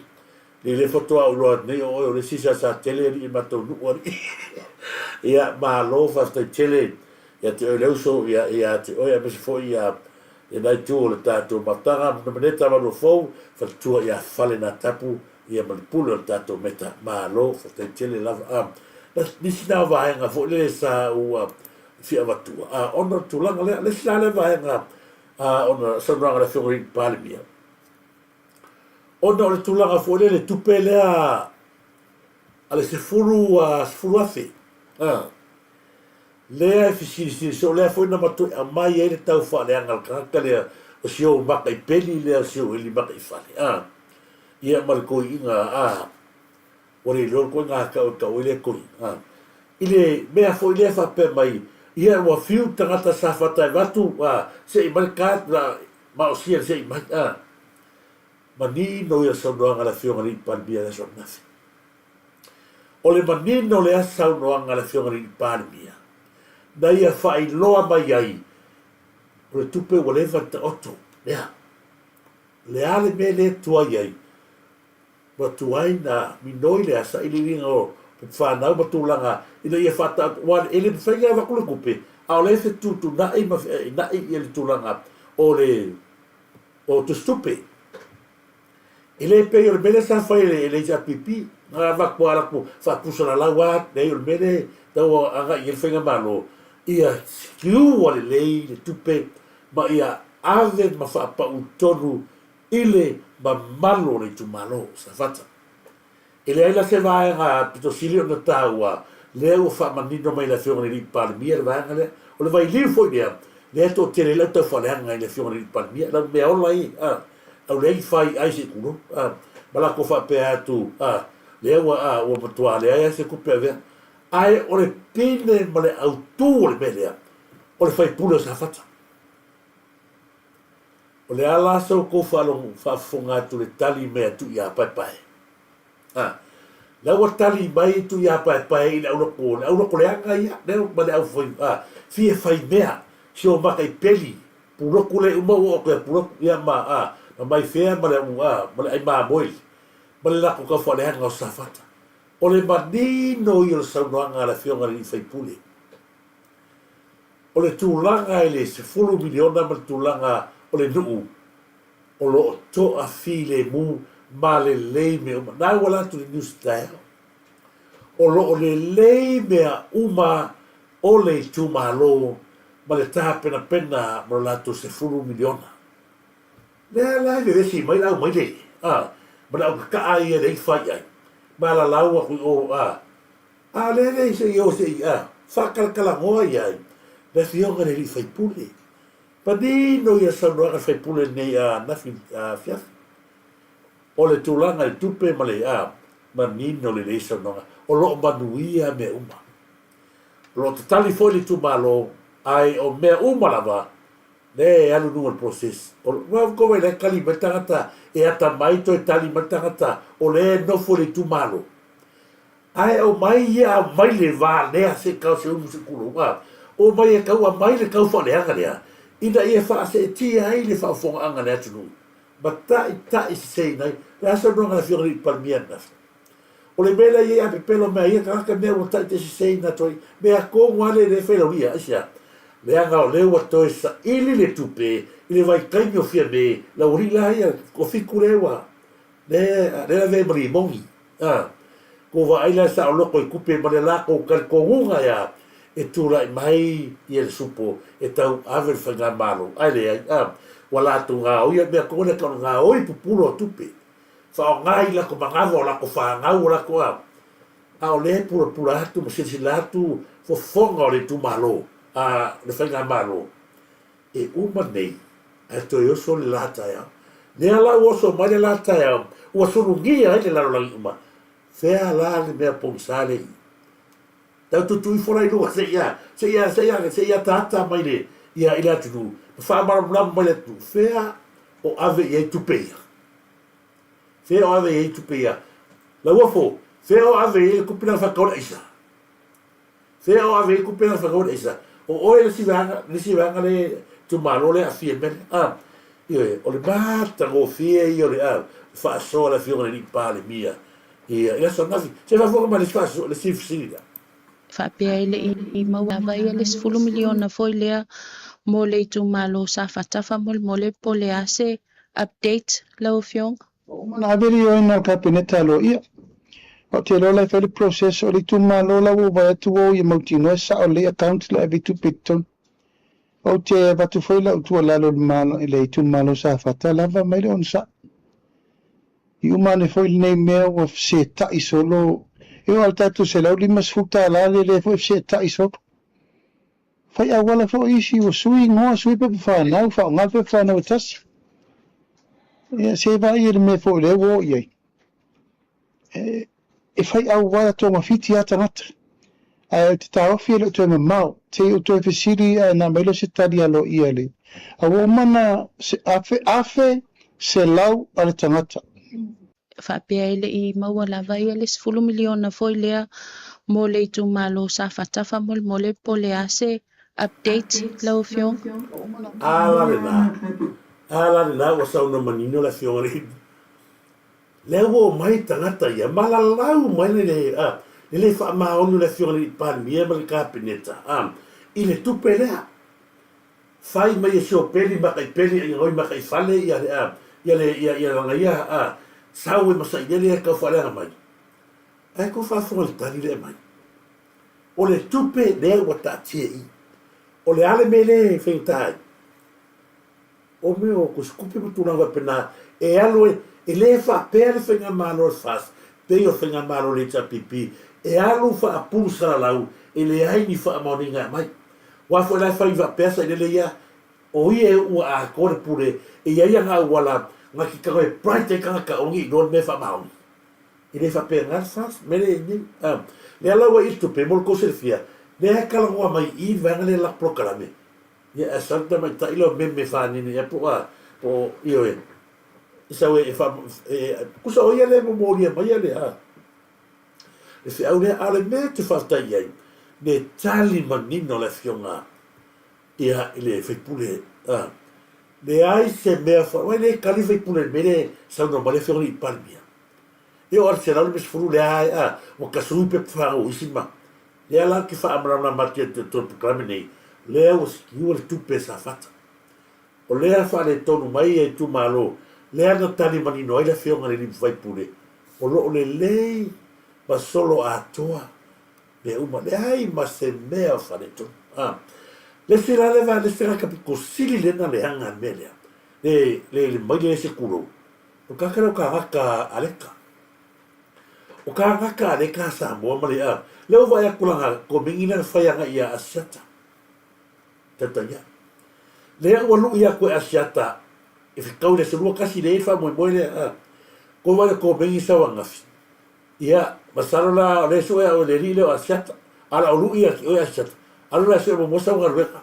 Nei lea faatoa ou iloa atu nei o oe o le isi sasa tele alii matou nuu alii. Ia malo faafetai tele ia te oe le uso ia ia te oe aemaise foi ia lena itu o le tatou mafutaga Maneta Malua Fou faletua ia Fale na tapu ia ma le pule o le tatou meta malo faafetai tele lava a nisi na vaega foi lele sa ua fia avatua a ona o le tulaga lea le isi la lea vaega a ona saunoaga a le afioga i le Palemia Ona o le tulaga foi lea i le tupe lea a le 10,000, lea e fesilisili soo, lea foi na matuai aumai ai le tau faaleaga a le tagata lea o si ou maka i peli lea o si ou eli maka i fale, ia ma le toeaina, ua le iloa le toeaina tau e tau ai lea toeaina, i le mea foi lea faapea mai, ia ua fiu le tagata Safata e avatu, sei mai le card, maosia le sei mai, Manino ia saunoaga a le Afioga i le Palemia i le aso ananafi. O le manino o lea saunoaga a le Afioga i le Palemia, na ia faailoa mai ai o le tupe ua leva ona taoto. Lea. O le a le mea lea e tuai ai? Ua tuai na minoi le sailiiliga o fanau ma tulaga ina ia faataoto, aua e le mafai ona avatu le tupe a o lea e fetuutuunai ma feainai le tulaga o le o tusitupe. E le pei o le mea lea sa fai e le HRPP, na avatu lava latou faapusalalau lava, leai o le mea lea e tau agai i ai le faigamalo, ia secure lelei le tupe ma ia ave ma faapau tonu i le mamalu o le itumalo o Safata. E leai la se vaega pito sili ona taua, lea ua faamanino mai e le Afioga i le Alii Palemia le vaega lea. O le vailiu foi lea, lea e toatele ai lau taufaaleaga i le Afioga i le Alii Palemia, lau meaola ia, a, lau leai ni fai ai se i tulou, a, ma latou faapea atu, a, lea ua, a, ua matua leai lava se tupe avea. Ae o le pine ma le autu o le mea lea, o le faipule o Safata. O le a la sa outou faafofoga atu i le tali mai a Tuiapaepae? A, la ua tali mai Tuiapaepae i le auloko, le auloko leaga ia, lea ma le au fai, a, fia fai mea, si o maka i peli, puloku le uma ua oo atu ia puloku, ia ma, a, ma mai fea ma le au, a, ma le ai mamoe, ma le latou tau faaleaga o Safata. O le manino ia o le saunoaga a le Afioga i le alii faipule. O le tulaga i le 10 miliona ma le tulaga o le nuu, o lo o toafilemu ma lelei mea uma. Na ua alu atu i le news taeao. O lo o lelei mea uma o le itumalo ma le tapenapena mo le latou 10 miliona. Lea la e vevesi mai le au maile, a, ma le au kakaa ia e leai fai ai, ma alalau atu i o, a, A lea lea se i o se i a faakalakalanoa i ai le afioga i le alii faipule. Manino ia saunoaga a le faipule lenei a anafi afiafi. O le tulaga i le tupe ma le a manino lelei saunoaga. O lo o manuia mea uma. O lo o tatali foi le itumalo ae o mea uma lava. Lea e alu i luga o le process. O le ko wai la e kali mai le tagata e atamai toe tali mai le tagata o lea e nofo i le itumalo. Ae aumai ia aumai le va lea se kau se ulu se kulou a. Omai e tau aumai le tau faaleaga lea ina ia faaseetia ai le faafofogaaga a le atunuu ma taitaiseseina ai. O le a saunoaga a le Afioga i le Palemia ananafi? O le mea lea e i ai a pepelo mai a ia tagata mea ua taitaiseseina atu ai, mea tonu lava lea e le failaulia. Aisea? Leaga o lea ua toe saili le tupe i le vaitaimi o Fiame, lau alii la ia, o Fitu lea ua, lea lea lavea ai ma limoni. A, ua vaai la saoloto i tupe ma le latou talitonuga ea e tulai mai ia le supo e tau ave le faigamalo, ae leai, a, ua latou gaoia mea tonu lea tau o le gaoi pupula o tupe. Faaaoga i latou manava, o latou fanau, o latou a, a o lea e pulapula atu ma silasila atu fofoga o le itumalo, a, le faigamalo, e uma nei, ae toe oso le la taeao. Lea la ua oso mai le la taeao, ua sulugia ai le lalolagi uma. Fea la le mea pogisa lea i i? Tau tutu ifo la i luga se i a, se i a, se i a, se i ataata mai le, ia, i le atunuu, ma faamalamalama mai le atunuu, fea o ave i ai tupe ia? Fea o ave i ai tupe ia? Lauofo, fea o ave i ai le tupe na whakau le aisa? Fea o ave i ai tupe na whakau le aisa? O oe le isi vaega, le isi vaega le itumalo le aafia i mea lea. A, ioe, o le matagofie ia o le a, faasoa le Afioga i le Alii Palemia ia, i le aso ananafi. Se faafofoga mai le isi faasoa, le isi fesili lea. Faapea e le i maua lava ia le 10 miliona foi lea mo le itumalo Safata faamolemole po o le a se update lau Afioga? Ua uma ona ave le ioega a le Kapeneta aloaia. Ou te iloa la e fai le process o le itumalo la ua ou vaai atu ua o ia mautinoa e sao lelei account la e ave i tupe i totonu. Ou te avatu foi lau tuualalo i le itumalo Safata lava mai le onosai. I uma ane foi lenei mea ua fesetai solo, e oo lava i le tatou $150 lea lea foi e fesetai solo. Fai auala foi isi ua sui igoa, sui pepa fanau, faaaoga le pepa fanau e tasi. Ia se vaai i le mea foi lea ua oo i ai. E fai auala togafiti lava tagata. Ae ou te taofi e le o toe mamao, se i ou toe fesili ae na aumai lea o se tali aloaia i le A ua uma ona 1,100 a le tagata. Faapea e le i maua lava ia le 10 miliona foi lea mo le itumalo Safata faamolemole po o le a se update lau Afioga? A la lena, a la lena ua saunoa manino le Afioga i le Lea ua omai tagata ia ma lalau mai le le a le le faamaoni o le Afioga i le Palemia ma le Kapeneta a i le tupe lea. Fai mai e siopeli ma taipeli ai goi ma taifale ia le a ia le ia ia lana ia a sau e masailele ia tau faaleaga mai. Ae tou faafofoga i le tali lea e aumai. O le tupe lea ua taatia i i. O le a le mea lea e faigata ai? O mea o tusitupe ma tulaga faapena e alu ai, e le faapea le faigamalo a le FAST pei o le faigamalo a le HRPP e alu faapulu salalau e leai ni faamaoniga e aumai. Aua foi la e fai faapea sailele ia, o ia e ua atoa le pule e i ai ana auala na te tago e bright ai tagata aua ne i iloa le mea e faamaoni. E le faapena le FAST, mea lea e i ai nei. Lea la ua i le tupe mo le tou silafia, lea e talanoa mai i i le vaega lea i le latou polokalame, Ia ae sau le tamaitai lea o Meme Fanene ea po o a, po o, ioe, e sau e, e faa, e, tusa o ia lea e momolia maia le, a, le feau lea. A o le mea ou te faafetai i ai, le tali manino a le Afioga ia i le sui usufono, a, leai se mea, aua e le tali le sui usufono i le mea lea e saunoa mai le Afioga i le Palemia. E oo atu i le 150 lea a, ua tasui pepa fanau o isi ma, Lea la ou te faamalamalama atu i le polokalame nei, lea ua sikiua le tupe a Safata. O lea faaletonu mai ia itumalo, lea na tali manino ai le afioga i le alii faipule, o lo o lelei ma solo atoa mea uma, leai ma se mea o faaletonu. A, le isi la lea, le isi tagata pito sili lea na leaga le mea lea, le, le, le maile lea se tulou, o le tagata lea o Kāgata Aleka. O kānaka a leka a Samoa ma le a, lea ua vaai atu lana komeni lea na fai agai ia Asiata. Tautaia. Lea ua lui atu e Asiata e fetau i le aso 21 lea i le faamoemoe lea a. Ko vaai le komeni sau ananafi. Ia, masalo la o lea e sue au e le alii lea o Asiata. A o la o lui ia te oe Asiata. Alu la e sue muamua sau galuega.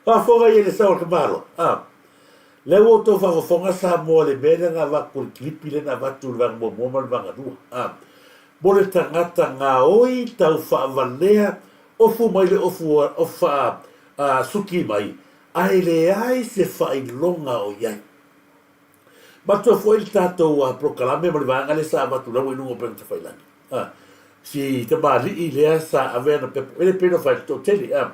Faafofoga ia i le sao o le tamaloa. A. Lea ua outou faafofoga Samoa i le mea lea na avatu i le kilipi lea na avatu i le vaega muamua ma le vaega lua. A. Mo le tagata gaoi tau faavalea ofu mai le ofu ofu faa a, suki mai ae leai se faailoga o i ai. Matua foi le tatou polokalame ma le vaega lea sa avatu la ua i luga o upega tafailagi. A, si tamalii lea sa ave ana pepa, e le pei ona fai le toatele, a,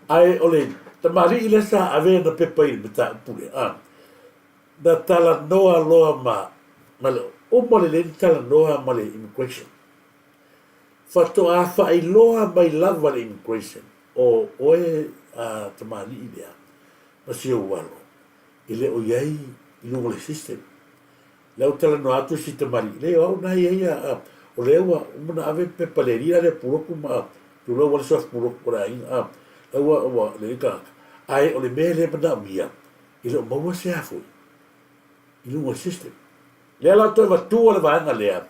ae o le tamalii lea sa ave ana pepa i le mataupu lea, a, na talanoa loa ma, ma le, uma lelei na talanoa ma le immigration. Faatoa faailoa mai lava le immigration, o oe a tamalii lea, ma si ou alo, e le o i ai i luga o le system. Lea ua talanoa atu si tamalii, leai o au na e i ai a, o lea ua uma ona ave pepa le alii la lea puloku ma tulou ua le soft puloku o le aiga a, la ua ua lelei tagata. Ae o le mea lea e manaomia, e le o maua se a foi i luga o le system. Lea la toe avatua le vaega lea,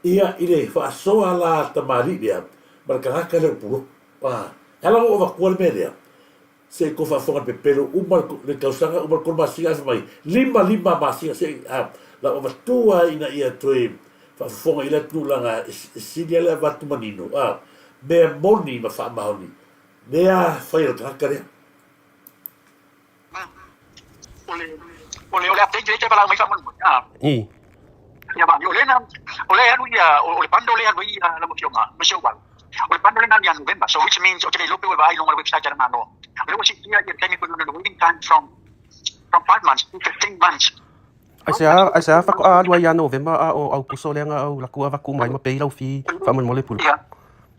ia i le faasoa la a le tamalii lea ma le tagata lea o puloku. A, e ala ona ou avatua le mea lea, Se i kou faafofoga i le pepelo, uma le tausaga, uma le kolu masina ae fai mai, lima, lima masina, se i lau avatua ina ia toe faafofoga i le atunuu leaga e sili lava le avatu manino, a, mea moni ma faamaoni, mea fai a le tagata lea. O le o le o le update lea e valaau mai faamolemole a. Ia va, o lea na o lea e alu ia o le bundle lea e alu ai ia lau afioga ma si ou alo. O le bundle lea na alu ia November, so which means ou te le iloa pe ua e vaai i luga o le website a le Malo. O lea ua siitia ia le taimi foi lona waiting time from from 5 months to 15 months. Aisea, aisea faatoa alu ai ia Novema a o Aukuso lea na au latou avatu mai ma pei lau fee faamolemole pule. Ia,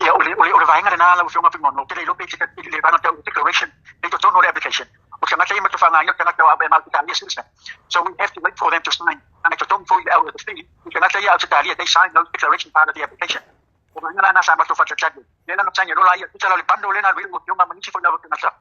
ia o le o le o le vaega lena lau afioga Fuimaono, ou te le iloa pe i le vaega tau declaration i totonu o le application. O tagata ia ma te faaaogaina o tagata o au e Ausetalia citizen. So we have to wait for them to sign. Ana i totonu foi i le au o le fee, i tagata ia Ausetalia they sign those declaration part of the application. O vaega la na sa matou faatalitali ai. Lea la na saini loa la ia, tusa la o le bundle lea na alu ai lau afioga ma nisi foi lava tagata.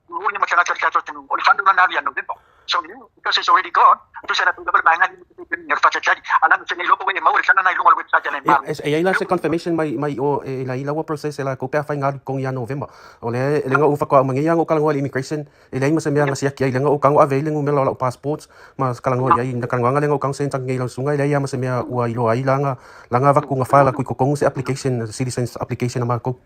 Ua ni ma tagata o le tatou atunuu. O le bundle la na alu ia November. So now, because it's already gone, tusa la pei lava le vaega lea o le faatalitali. A la na saini loa pe ua e maua le tala na i luga o le website a le Malo. E i ai la se confirmation mai mai o e la i laua process e la kou pe afai nga alu kong ia November. O le le nga u fakoa uma ngeia ngo kalangoa le immigration e leai ma se mea nga siaki ai le nga u kango ave ai le numera o lau passports ma kalangoa i ai na kalangoanga le nga u kango send ngei lau sunga e leai a ma se mea ua iloa ai la nga la nga avaku nga file aku i kokongu se application citizens application a makou.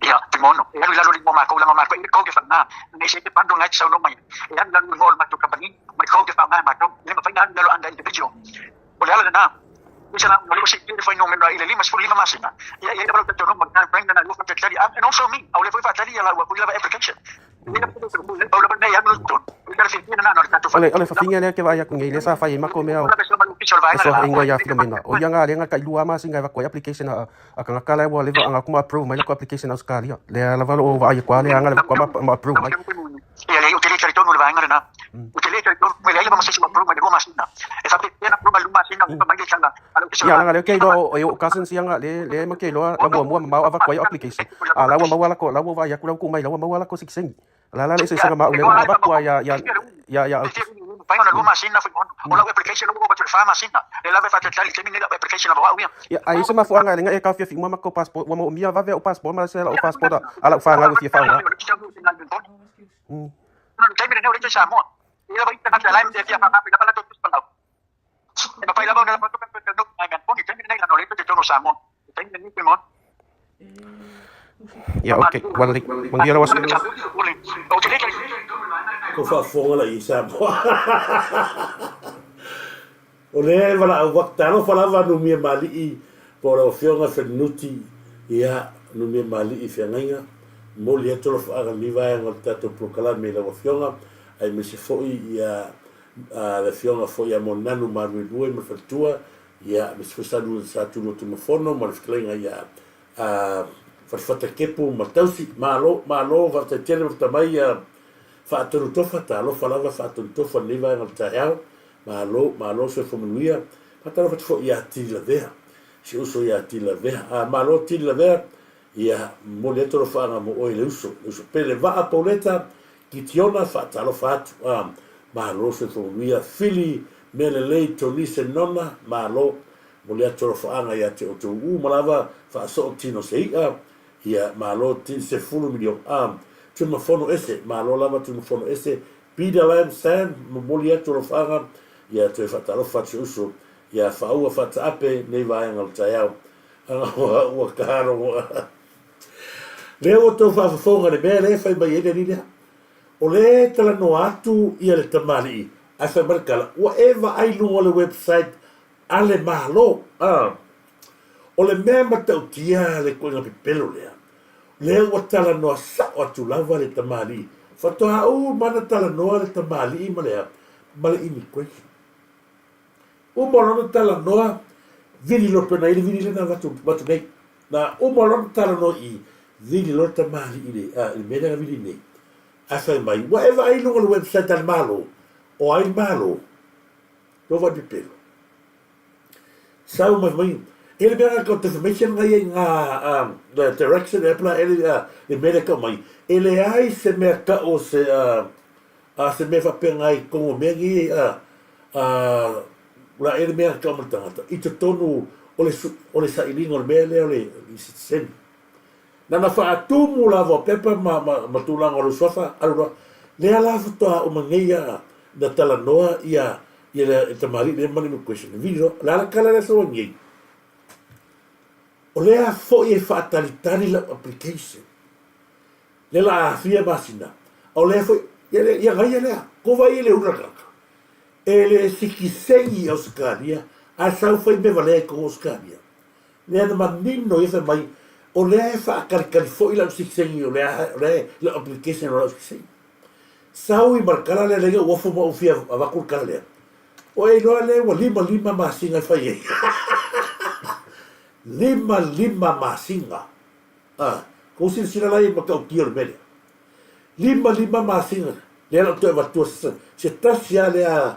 Ia, te mono, e alu i lalo i le igoa o makou, leaga o makou e i le code e faaaoga, nei se te bundle na e te saunoa mai ai, e alu i lalo i le igoa o le matou company ma le code e faaaoga e matou, e le mafai ona alu i lalo under individual. O le ala lena, tusa la ona lua siitia le fuainumera i le 55 masina, ia e i ai lava lau talitonuga o le time frame lena e lua faatalitali, and also me, a o lea foi e faatali ia lau foi lava application. Pau lava le mea e alu i totonu, o le tala fiafia lena na o le tatou O le, o le fafine lea ke vaai aku nei, lea sa fai ai makou mea o soa ingoa ia Filomena. O ia nga lea nga tailua masina e avatu ai application a, a tagata la e ua leva anga aku ma approve mai lakou application Australia. Lea lava lo o vaai aku a lea anga le avatu ma, ma approve mai. Ia leai, ou te le talitonu i le vaega lena. Ou te le talitonu, e leai lava ma se isi ua approve mai i le lua masina. E faapefea ona approve mai i le lua masina, ua mai le tala a le Ofisa o Ia le langa lea ke iloa o, e ou cousins ia nga le, le ma ke iloa la muamua mamao avatu ai application. A la ua maua lako, la ua vaai aku la ua tuu mai la ua maua lako sikiseni. O le a la le eseesega ma au lea na avatu a ia, ia, ia, ia Aukuso. Ia, a i ai se mafuaaga e lenga e taofiafi uma matou passport, ua moomia vave au passport ma se lau passport a lau fanau e fia faaaoga. Ia, ok, ua lelei. Manuia lau aso. Ko faafofoga la i Samoa. O lea e valaau atu, talofa lava Numia ma Alii po o lau Afioga Felinuti, ia, Numia ma Alii Feagaiga, momoli atu alofaaga lenei vaega o le tatou polokalame i lau Afioga, aemaise foi ia le Afioga foi ia Moananu Maluelue ma le faletua, ia, aemaise foi Sa Sa Tulua Tumafono ma le fetalaiga ia Fatafata Kepu ma Tausi. Malo, malo, faafetai tele mafuta mai ia Faatonu Tofa, talofa lava Faatonu Tofa i lenei vaega o le taeao. Malo, malo soifua manuia. Faatalofa atu foi ia Tili Lavea, si uso ia Tili Lavea. A, malo Tili Lavea, ia, momoli atu alofaaga mo oe le uso, le uso pele. Vaa Pauleta, Kitiona, faatalofa atu. A, malo soifua manuia. Fili mea lelei Tonise Nona, malo. Momoli atu alofaaga ia te outou uma lava, faasoo tino se i'a, ia, malo Tili 10 miliona. A, Tumafono ese, malo lava Tumafono ese, Peter Lam Sam, momoli atu alofaga, ia toe faatalofa atu si uso ia Faaua Faataape nei vaega o le taeao. Aga ua, ua kalogo. Lea ua tou faafofoga i le mea lea e fai mai ai le alii lea. O lea e talanoa atu ia le tamalii, ae fai mai le tala, ua e vaai i luga o le website a le Malo. A. O le mea matautia le ituaiga pepelo lea, lea ua talanoa sao atu lava le tamalii. Faatoa uma ona talanoa le tamalii ma le a? Ma le immigration. Uma loa ona talanoa, vili loa pei ona i ai le vili lea na avatu avatu nei. Na uma loa ona talanoa i i, vili loa le tamalii i le, a, i le mea lea na vili nei. Ae fai mai, ua e vaai i luga o le website a le Malo? O ai le Malo? Lou vaai pepelo. Sau mai mai, e le mea nga kau defamation nga ia i nga the direction e pla e le mea le kau mai. E leai se mea kau se a se mea faapea nga i kongo mea ngi a a la e le mea kau mai tangata. I totonu o le o le sailiga o le mea lea o le citizen. Nana faatumu lava o pepa ma ma ma tulaga o lou suafa alu loa. Lea la faatoa uma nei a na talanoa ia ia le tamalii lea ma le immigration. Vili loa, o le a le tala lea sau ai nei? O lea foi e faatalitali lau application. Lea la a aafia masina. A o lea foi, ia le, ia gaia lea. Ko vai i le ula tagata. E le sikisegi i Ausetalia, ae sau fai mea valea i totonu o Ausetalia. Lea na manino ia fai mai, o lea e faatalitali foi lau sitiseni, o lea, o lea lau application o lau sitiseni. Sau i ma le tala lea, leai ou ofo ma ou fia avatu le tala lea. O e iloa lea ua 55 masina e fai ai. 55 masina. Ah, kou silasila la i matautia o le mea lea. 55 masina, lea la ou toe avatua se tasi lava lea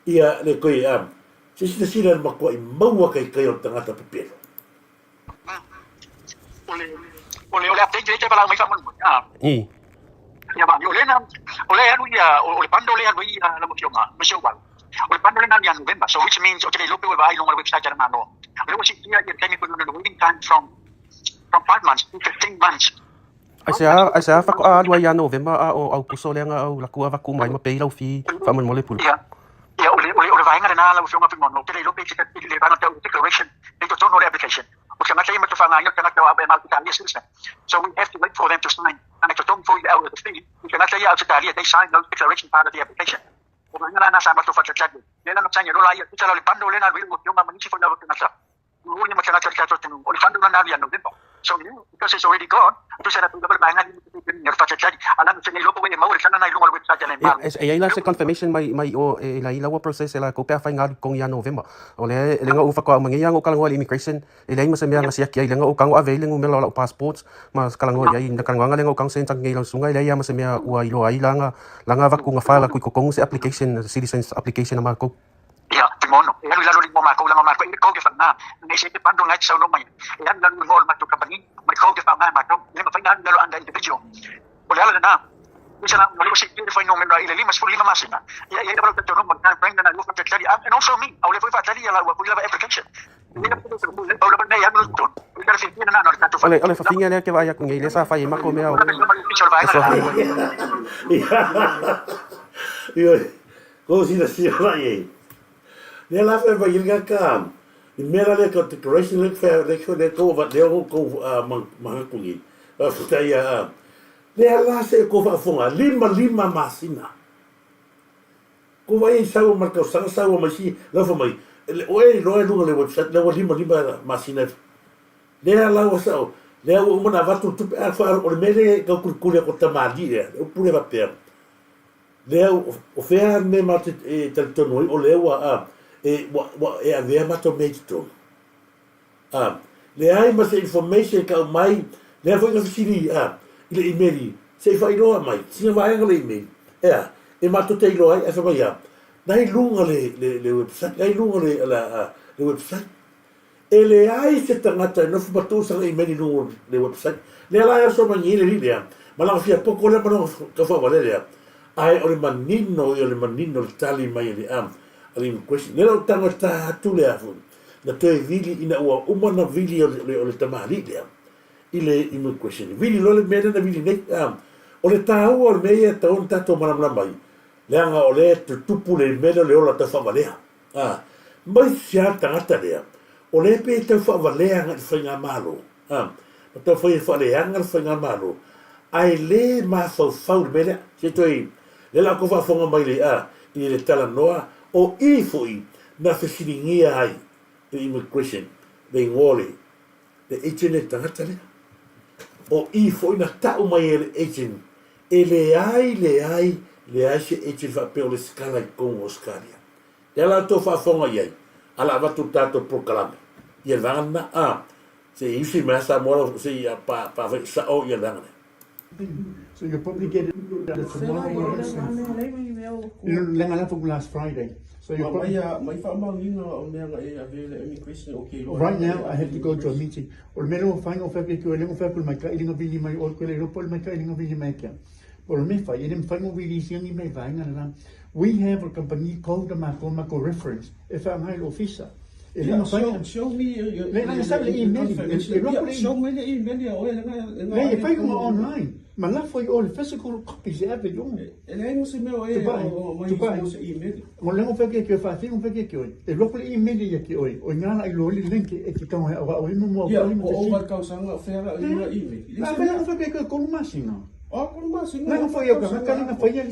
ia le toe Se silasila i le matuai maua kaikai o le tagata pepelo. O le o le o le update lea e valaau mai faamolemole a. I. Ia va, o lea na o lea e alu ia o le bundle lea e alu ai ia lau afioga Michelle Wang. O le bundle lea na alu ia November so which means ou te le iloa pe ua e vaai i luga o le website a le Malo. O lea ua siitia ia le taimi foi lona waiting time from 5 months to 15 months. Aisea, aisea faatoa alu ai ia Novema a o Aukuso lea na au latou avatu uma ai ma pei lau fee faamolemole pule. Ia, ia o le, o le, o le vaega lena lau Afioga Fuimaono, ou te le iloa pe i le vaega tau declaration i totonu o le application. O le tagata ia ma te faaaogaina o le tagata o au e Ausetalia citizen. So we have to wait for them to sign. Ana i totonu foi i le au o fee, i tagata ia Ausetalia, they sign those declaration part of the application. O vaega la na sa matou faatalitali ai. Lea la na saini loa la ia, tusa la o le bundle lea na alu ai lau Afioga ma nisi foi lava tagata. Ua tagata o le tatou atunuu, o le fund lena ia November. So because it's already gone, tusa la tulaga le vaega lea o le faatalitali, a lana se iloa pe ua e maua le tala lena i luga o le website a le Malo. E i ai la se confirmation mai mai o e la i laua process e latou pe afai nga alu totogi ia November. O lea e le na ou faatoa uma nei lava na ou talanoa i le immigration e leai ma se mea na siaki ai lea na ou tago ave ai le numera o lau passport ma talanoa i ai na talanoaga lea na ou tago send atu nei i lau susuga e leai lava ma se mea ua iloa ai la na avatu na file atu i totonu se application citizens application a matou. Ia, te mono, e alu i lalo i le igoa o matou, leaga o matou e i le code e faaaoga, nei se te bundle na e te saunoa mai ai, e alu i lalo i le igoa o le matou kamupani, ma le code e faaaoga e matou, e le mafai ona alu i lalo under individual. O le ala lena, tusa la, ua siitia le fuainumera i le 55 masina, ia, e i ai lava lau talitonuga o le time frame lena e lua faatalitali, and also me, a o lea foi e faatali ia lau foi lava application. Pau lava le mea e alu i totonu, o le tala fiafia lena na o le tatou O le, o le fafine lea ke vaai atu nei, lea sa fai ai matou mea o, o suafa. Ioe, Ko silasila la i ai. Lea la fai mai ai ka i mea la lea ka decoration lea fai lea ka lea kou va lea kou manatu nei. Faafetai a lea la se ko faafofoga 55 masina. Ko vai ai sau ma le tausaga sau mai si lau fai mai o e iloa i luga le website lea ua 55 masina lea la ua sao lea ua uma ona avatu le tupe a o le mea lea e tau kulikuli atu tamalii lea le upu lea faapea Lea, o fea le mea matou te talitonu ai o lea ua, a, e, ua, ua e avea matou mea i totonu? A, leai ma se information e tau mai, lea foi na fesili, a, i le imeli, se i faailoa mai, sina vaega o le imeli, e a, e matou te iloa ai, ae fai mai, a, na i luga le, le, le website, na i luga le, le, a, le website. E leai se tagata e nofo ma tuu sana email i luga o le website. Lea la e oso mai nei le alii lea, ma lana fia poko lea ma lona taufaavale lea, ae o le manino ia o le manino le tali mai a le a le immigration. Lea la o tago e ta atu lea foi, na toe vili ina ua uma ona vili o le, o le tamalii lea i le immigration. Vili loa le mea lea na vili nei, a. O le taua o le mea ia e tatau ona tatou malamalama ai, leaga o lea e tutupu le mea lea o le ola tau faavalea. A, mai fea le tagata lea, o lea pei e tau faavalea agai i le faigamalo, a, ma tau fai e faaleaga le faigamalo, ae le mafaufau i le mea lea. Se i toe, lea la outou faafofoga mai le, a, i le talanoa, o i foi na fesiligia ai le immigration, le igoa o le, le agent le tagata lea. O i foi na tau mai e le agent, e leai, leai, leai se agent faapea o lesitala i totonu o Ausetalia. Lea la outou faafofoga i ai, a la avatu le tatou polokalame, ia le vaega lena, a, se i usi mai lava Samoa lau, se i pa, pa fai sao ia le vaega lea. So you'll probably get it tomorrow or Wednesday. Last Friday. So you mai mai faamaoniga o mea na e ave le immigration o ke Right now I have to go to a meeting. O le mea lea ua fai o fai ke le fai mai ka ilinga vili mai o ke le lopo mai ka ilinga vili mai kia. O le mea fai e le mafai mo release ni mai vaenga na. We have a company called the Mako Mako Reference. E fa ngai le officer. E le mafai show, show me your, Le ngai sa le email. E lopo le show me le email ia oe le ngai Le e fai uma online. Ma la foi o le physical copies e ave i E leai mo se mea o e o mai i se email. Mo le ngo ke ke fa fi ngo ke ke oi. E loko le email ia ke oi. O ngala i lo le link e ke kau he o i mo mo ko mo. O o tausaga o fea la i nga email. La fe ngo ke ke ko ma singa. O ko ma singa. La ngo ia ka ka nga fa ia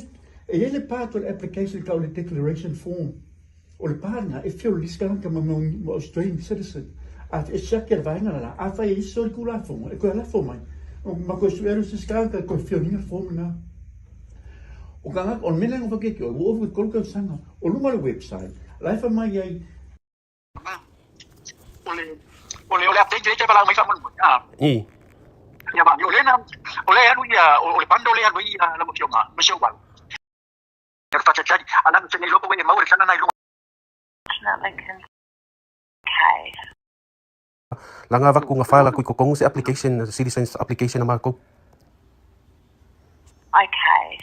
e ia le part o le application ka o le declaration form. O le partner e feel le ka mo mo Australian citizen. A e check e vainga la a fa i so ku la fo e ko la fo mai. Ma ko su eru se ska ka ko feel ni form na. O ka o mele ngo ke ke o o ko ko sanga o luma le website. La fa mai ai o le o le o le update le te pala mai fa mo ah I. Ia ba o le na o le alu ia o le bando le alu ia la mo fionga mo se wa e fa tali ala se nei lopo e mau le sana nai lunga. Okay. Langa avaku nga file aku i kokongu se application, citizens application na makou. Okay.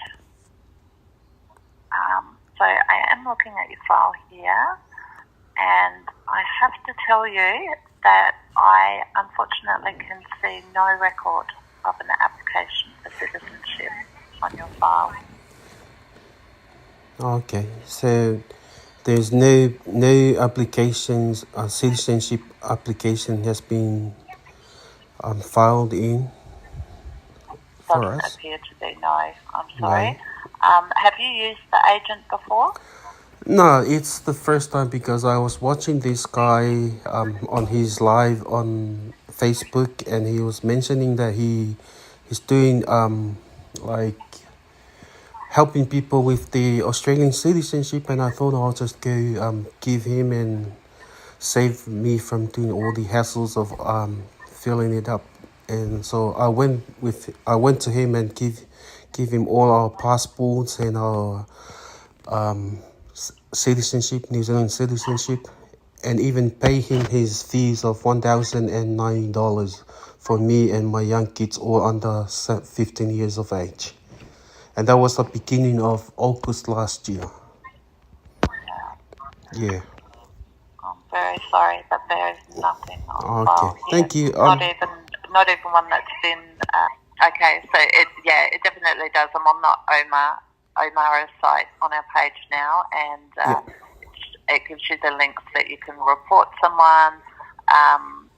So I am looking at your file here, and I have to tell you that I unfortunately can see no record of an application for citizenship on your file. Okay, so there's no applications, a citizenship application has been filed in for Doesn't us. appear to be, no, I'm sorry. No. Have you used the agent before? No, it's the first time because I was watching this guy on his live on Facebook, and he was mentioning that he's doing like helping people with the Australian citizenship, and I thought I'll just go give him and save me from doing all the hassles of filling it up. And so I went to him and give him all our passports and our citizenship, New Zealand citizenship, and even pay him his fees of $1,009 for me and my young kids, all under 15 years of age. And that was the beginning of August last year. Yeah. I'm very sorry, but there is nothing on Okay. file here. Thank you. Not even one that's been. Okay, so it definitely does. I'm on the Omara site on our page now, and it gives you the links that you can report someone,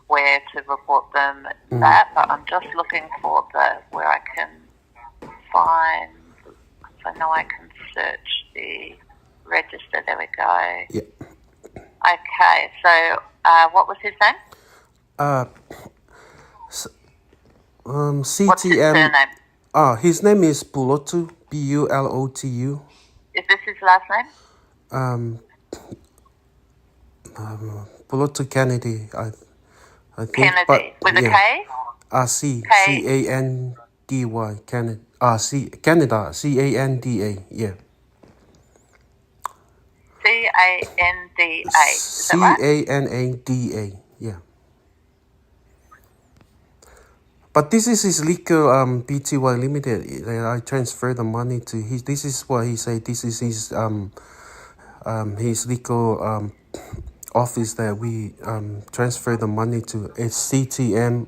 where to report them. That, but I'm just looking for the where I can find. Because I know I can search the register. There we go. Yeah. Okay, so what was his name? CTM. What's his surname? His name is Pulotu, P-U-L-O-T-U. Is this his last name? Pulotu Kennedy, I think. Kennedy, but, with a yeah. K? C, K. C-A-N-D-Y, Canada, C, Canada, C-A-N-D-A, yeah. C-A-N-D-A, is that right? C-A-N-A-D-A, yeah. But this is his legal PTY Limited. I transfer the money to his. This is what he said. This is his legal office that we transfer the money to. It's CTM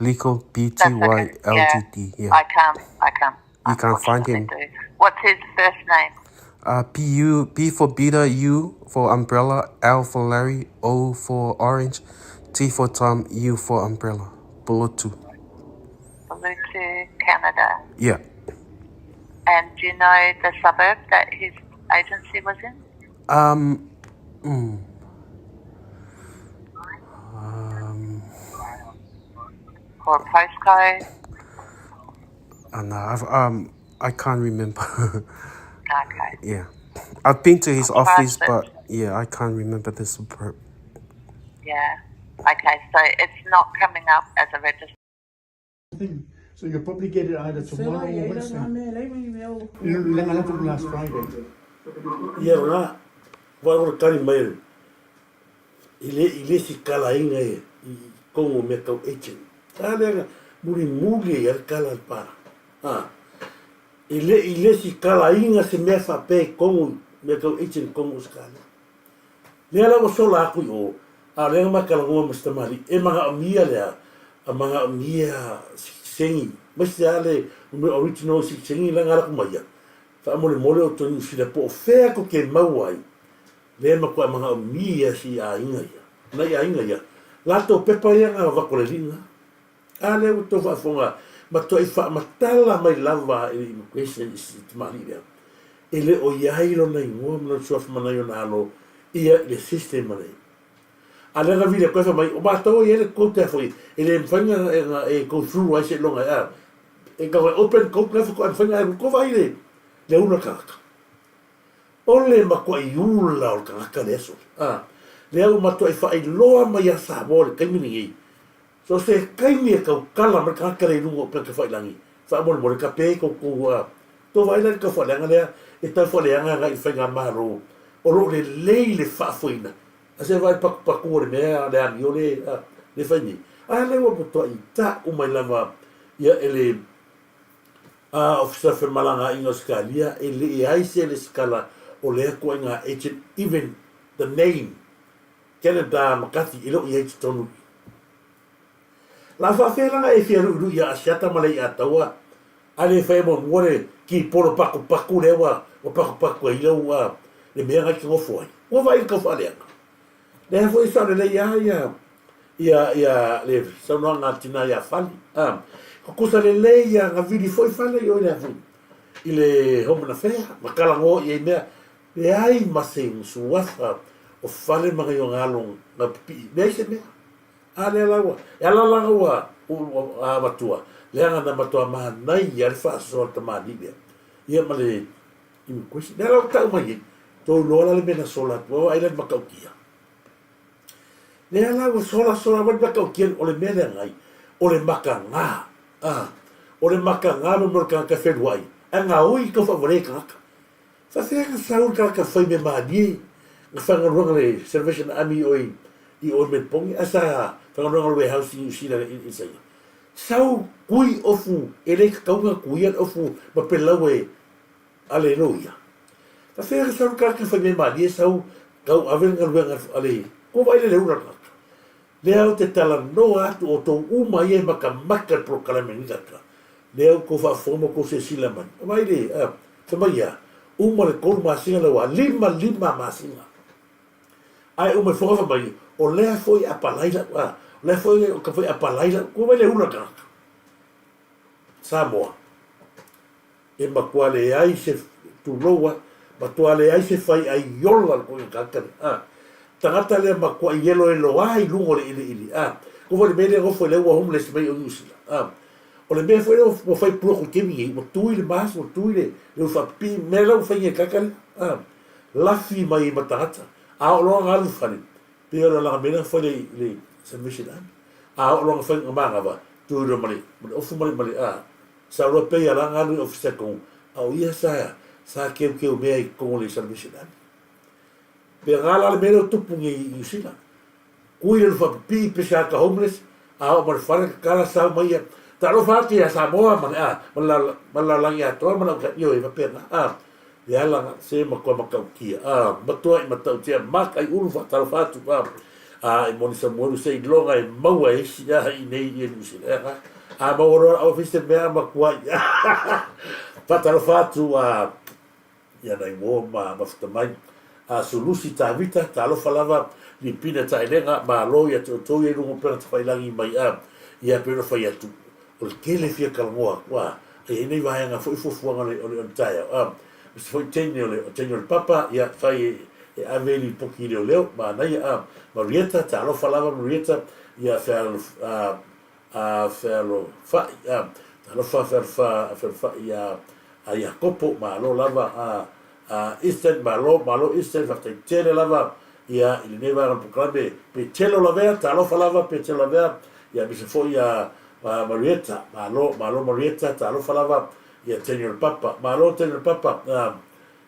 Legal PTY That's okay. Ltd. Yeah. Yeah. I can't. You can't find him. Do. What's his first name? P U P for Peter, U for umbrella, L for Larry, O for orange, T for Tom, U for umbrella. Pulotu. Pulotu, Canada. Yeah. And do you know the suburb that his agency was in? Or a postcode? No, I've, I can't remember. Okay. Yeah. I've been to his I'll try office, to but yeah, I can't remember the suburb. Yeah. Okay, so it's not coming up as a registered thing. So you'll probably get it either tomorrow or Wednesday. Last Friday. Ia lena, aua o le tali mai e le i le isi kalaina i totonu o mea tau agent. A lea na mulimuli ai lava le kala a le pala. A, e le i le isi kalaina se mea faapea i totonu i mea tau agent i totonu o Ausetalia. Lea la ua sola atu i o, a o lea na ma talanoa ma si tamalii, e manaomia le a, a manaomia sitiseni, aemaise lava le numera original o sitiseni la na ala atu ma ia, faamolemole outou Niu Sila po o fea tou te maua ai, lea e matuai manaomia si aiga ia, nai aiga ia, latou pepa ia na avatu e le alii lena. A lea ua tou faafofoga, matuai faamatala mai lava e le immigration i si tamalii lea, e le o i ai lona igoa ma lona suafa ma nai ona alo ia i le system a le A lea na vili atu ai fai mai, o matou e i ai le quota e foi, e le mafai na e go through ai seiloga e a, e tau e open code lea faatoa mafai na e alu kova ai le le ula tagata. O le matuai ula o le tagata lea sole, a, lea ua matuai faailoa mai ia Samoa i le taimi lenei, So se taimi e tautala mai le tagata lea i luga o upega tafailagi, faamolemole ka pe tou tou a tou vaai la i le taufaaleaga lea e taufaaleaga agai i le faigamalo o lo o lelei le faafoeina a se vaai patupatu o le mea le amio le a le fai nei a lea ua matuai tau mai lava ia e le a Ofisa Femalagaaiga o Ausetalia e leai se lesitala o lea ituaiga agent even the name Canada McCarthy e le o i ai i totonu i i. La faafea lana e fia luilui ia Asiata ma Leiataua a le fai muamua le kipolo pakupaku lea ua pakupaku ai lau le mea na i te nofo ai. Ua vaai i le taufaaleaga. Lea foi e sao lelei lava ia ia ia le saunoaga a le tina ia Fale. A, tutusa lelei ia na vili foi Fale i o i le afu i le Home Affairs ma talanoa i ai mea Leai ma se suafa o fale ma nai ona alo gaupipii, leai se mea. A lea la ua, e ala la ua, ua avatua, leaga na matua manaia le faasoa a le tamalii lea, ia ma le immigration. Lea la ua tau mai nei, tou iloa la le mea na sola atu ai, vaai la le matautia. Lea la ua sola sola mai le matautia, o le mea lea nai, o le makaga, a, o le makaga mo le tagata e feluai, ae gaoi tau faavalia i tagata. Faafefea na sau le tagata fai mea malie na faigaluega le Salvation Army i i o i Melbourne ae sa faigaluega le warehouse i New Zealand i Saina. Sau kui ofu e le tatau na kuia le ofu ma pelau e a le loia. Faafefea na sau le tagata fai mea malie sau tau ave le galuega a le kua vaai le le ula tagata. Lea ou te talanoa atu outou uma ia e matamata i le polokalame lenei tagata. Lea ua outou faafofoga ma outou silasila mai. Vaai le, a, fai mai ia, uma le tolu masina lea ua 5, lima masina. Ae uma ifoga fai mai, o lea foi e apalai lau, a, o lea foi o foi apalai lau, kua vaai le ula tagata. Samoa. E matua leai se, tulou a, matua leai se faiaiola le koina tagata lea, a. Tagata lea matuai eloelo a i luga o le iliili, a. Kua foi le mea lea nofo i le ua homeless mai o Niu Sila, a. O le mea foi lea ua fai puloku i taimi nei, ua tui le mask, ua tui le ulu faapipii, mea la ua fai nei e le tagata lea, a. Lafi mai ai ma tagata. A oo loa ona alu i fale, pei o le alaga mea lea na fai i le Salvation Army. A oo loa ona fai manava, tui loa ma le ofu ma le, a. Sa loa pei a la galu i ofisa tonu, a o ia sa sa keukeu mea i totonu o le Salvation Army. Pe ga la le mea lea o tupu nei i Niu Sila. Kui le faapipii pe sa ka homeless, a oo ma le fale tatala sau mai ia, talofa atu ia Samoa ma le a, ma le ma le lalolagi atoa ma le au ioe faapena a. Le ala na se matua matautia a, matua i matautia maka i ulu faatalofa atu a, a i moni Samuelu seiloga e maua e isi a i nei i Niu Sila. E aga, a maua loa au fai se mea matua i. Faatalofa atu a ia nai uo ma mafuta mai. A Sulusi Tavita, talofa lava, Lipina Taelega, malo ia te outou ia i luga o upega tafailagi mai a ia pei ona fai atu, o le tele fia talanoa atu a, a i ai nai vaega foi fuafuaga o le o le o le taeao a, aemaise foi teine o le teine o le papa, ia fai e e ave lipoti i leoleo, manaia a, Marieta, talofa lava Marieta, ia fealofani a a fealofai a talofa fealofa fealofai a a Iakopo malo lava a a Ethan malo malo Ethan faafetai tele lava ia i lenei vaega o le polokalame Petelo Lavea talofa lava Petelo Lavea ia aemaise foi a a Marieta malo malo Marieta talofa lava ia Teni o le Papa malo Teni o le Papa a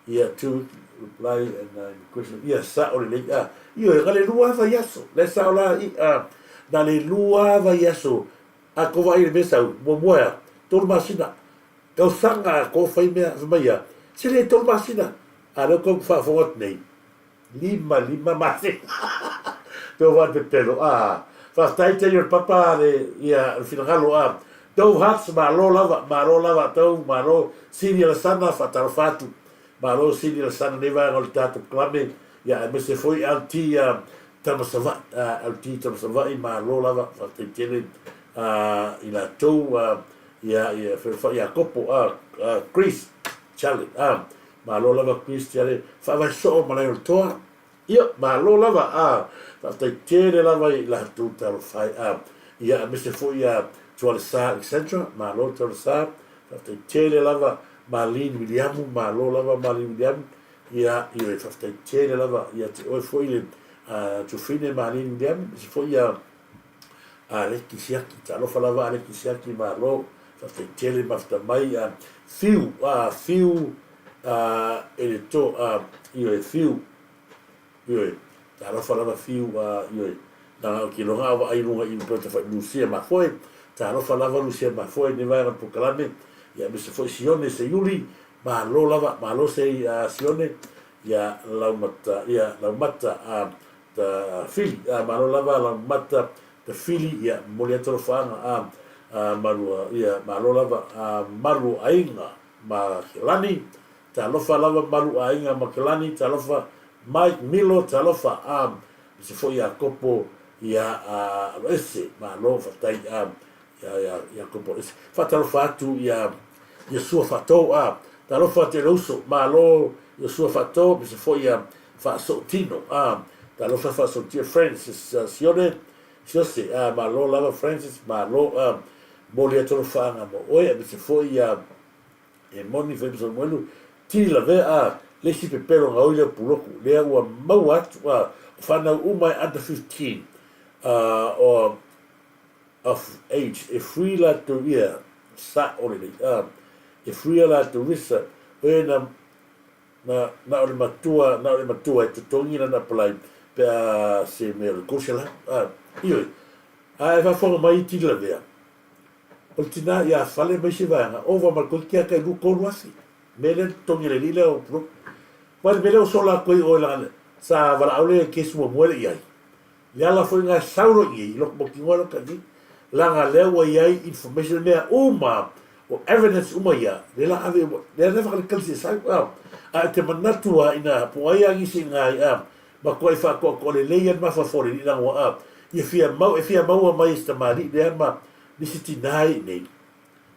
ia to reply and question ia sao lelei a ioe na le lua vaiaso le sao la i a na le lua vaiaso a ko vaai le mea sau muamua ea tolu masina tausaga a ko fai mea fai mai ia se le tolu masina a lea kou faafofoga atu nei lima lima masina pe o vaai pepelo a faafetai tele o le papa le ia le finagalo a tou hearts malo lava malo lava tou malo Sili Alasana faatalofa atu malo Sili Alasana nei vaega o le tatou polokalame ia aemaise foi LT ia Tama Sava'i a LT Tama Sava'i malo lava faafetai tele a i latou a ia ia Felofa'i Iakopo a Chris Charlie a malo lava Chris Charlie faavae soo malae o le toa ia malo lava a faafetai tele lava i latou talofa e a ia aemaise foi ia Tualesa Alexandra malo Tualesa faafetai tele lava Marlene Wiliamu malo lava Marlene Wiliamu ia ioe faafetai tele lava ia te oe foi le Tufine Marlene Wiliamu aemaise foi ia Aleki Siaki talofa lava Aleki Siaki malo faafetai tele mafuta mai a Fiu a Fiu a e le to a ioe Fiu ioe talofa lava Fiu a ioe na o ki loga ava ai lunga i pe ta Lucia Mafoe talofa lava Lucia Mafoe ni vaega polokalame ia aemaise foi Sione Seiuli malo lava malo se a Sione ia Laumata ia Laumata a ta fili a malo lava Laumata ta fili ia momoli atu alofaaga a a malua ia malo lava a malu aiga ma Kelani talofa lava malu aiga ma Kelani talofa Mike Milo talofa a aemaise foi Iakopo ia a Aloese malo faafetai a ia ia Iakopo Aloese faatalofa atu ia Iosua Faatou a talofa atu i le uso malo Iosua Faatou aemaise foi ia Faasootino a talofa Faasootino Francis Sione Siose a malo lava Francis malo a momoli atu alofaaga mo oe aemaise foi ia E moni foi ma Samuelu, Tili lavea a le isi pepelo gaoi lea puloku lea ua maua atu a o fanau uma e under 15 a o of age e free latou ia sa o lelei a e free a latou visa oe na na na o le matua na o le matua e totogi lana apply pe a se mea o le kosela a ioe a e faafofoga mai Tili lavea O le tina ia fale ma isi vaega, ova ma le toeitiiti a tai lua tolu afe. Mea lea na totogi e le alii lea o Pulotu. Aua le mea lea ua sola atu ai oe leaga sa valaau le kesi muamua e le i ai. Le ala foi lena e sau loa i inei, i loto mautinoa loto i inei, leaga lea ua i ai information mea uma, o evidence uma ia, lea la ave, lea la whakalikali e sau. A e te manatu a ina po ai a nisi ngai a, matuai faatoatoa lelei a le mafaufau o le alii leaga ua a, ia fia mau, e fia maua mai e si tamalii lea ma nisi tinā i inei,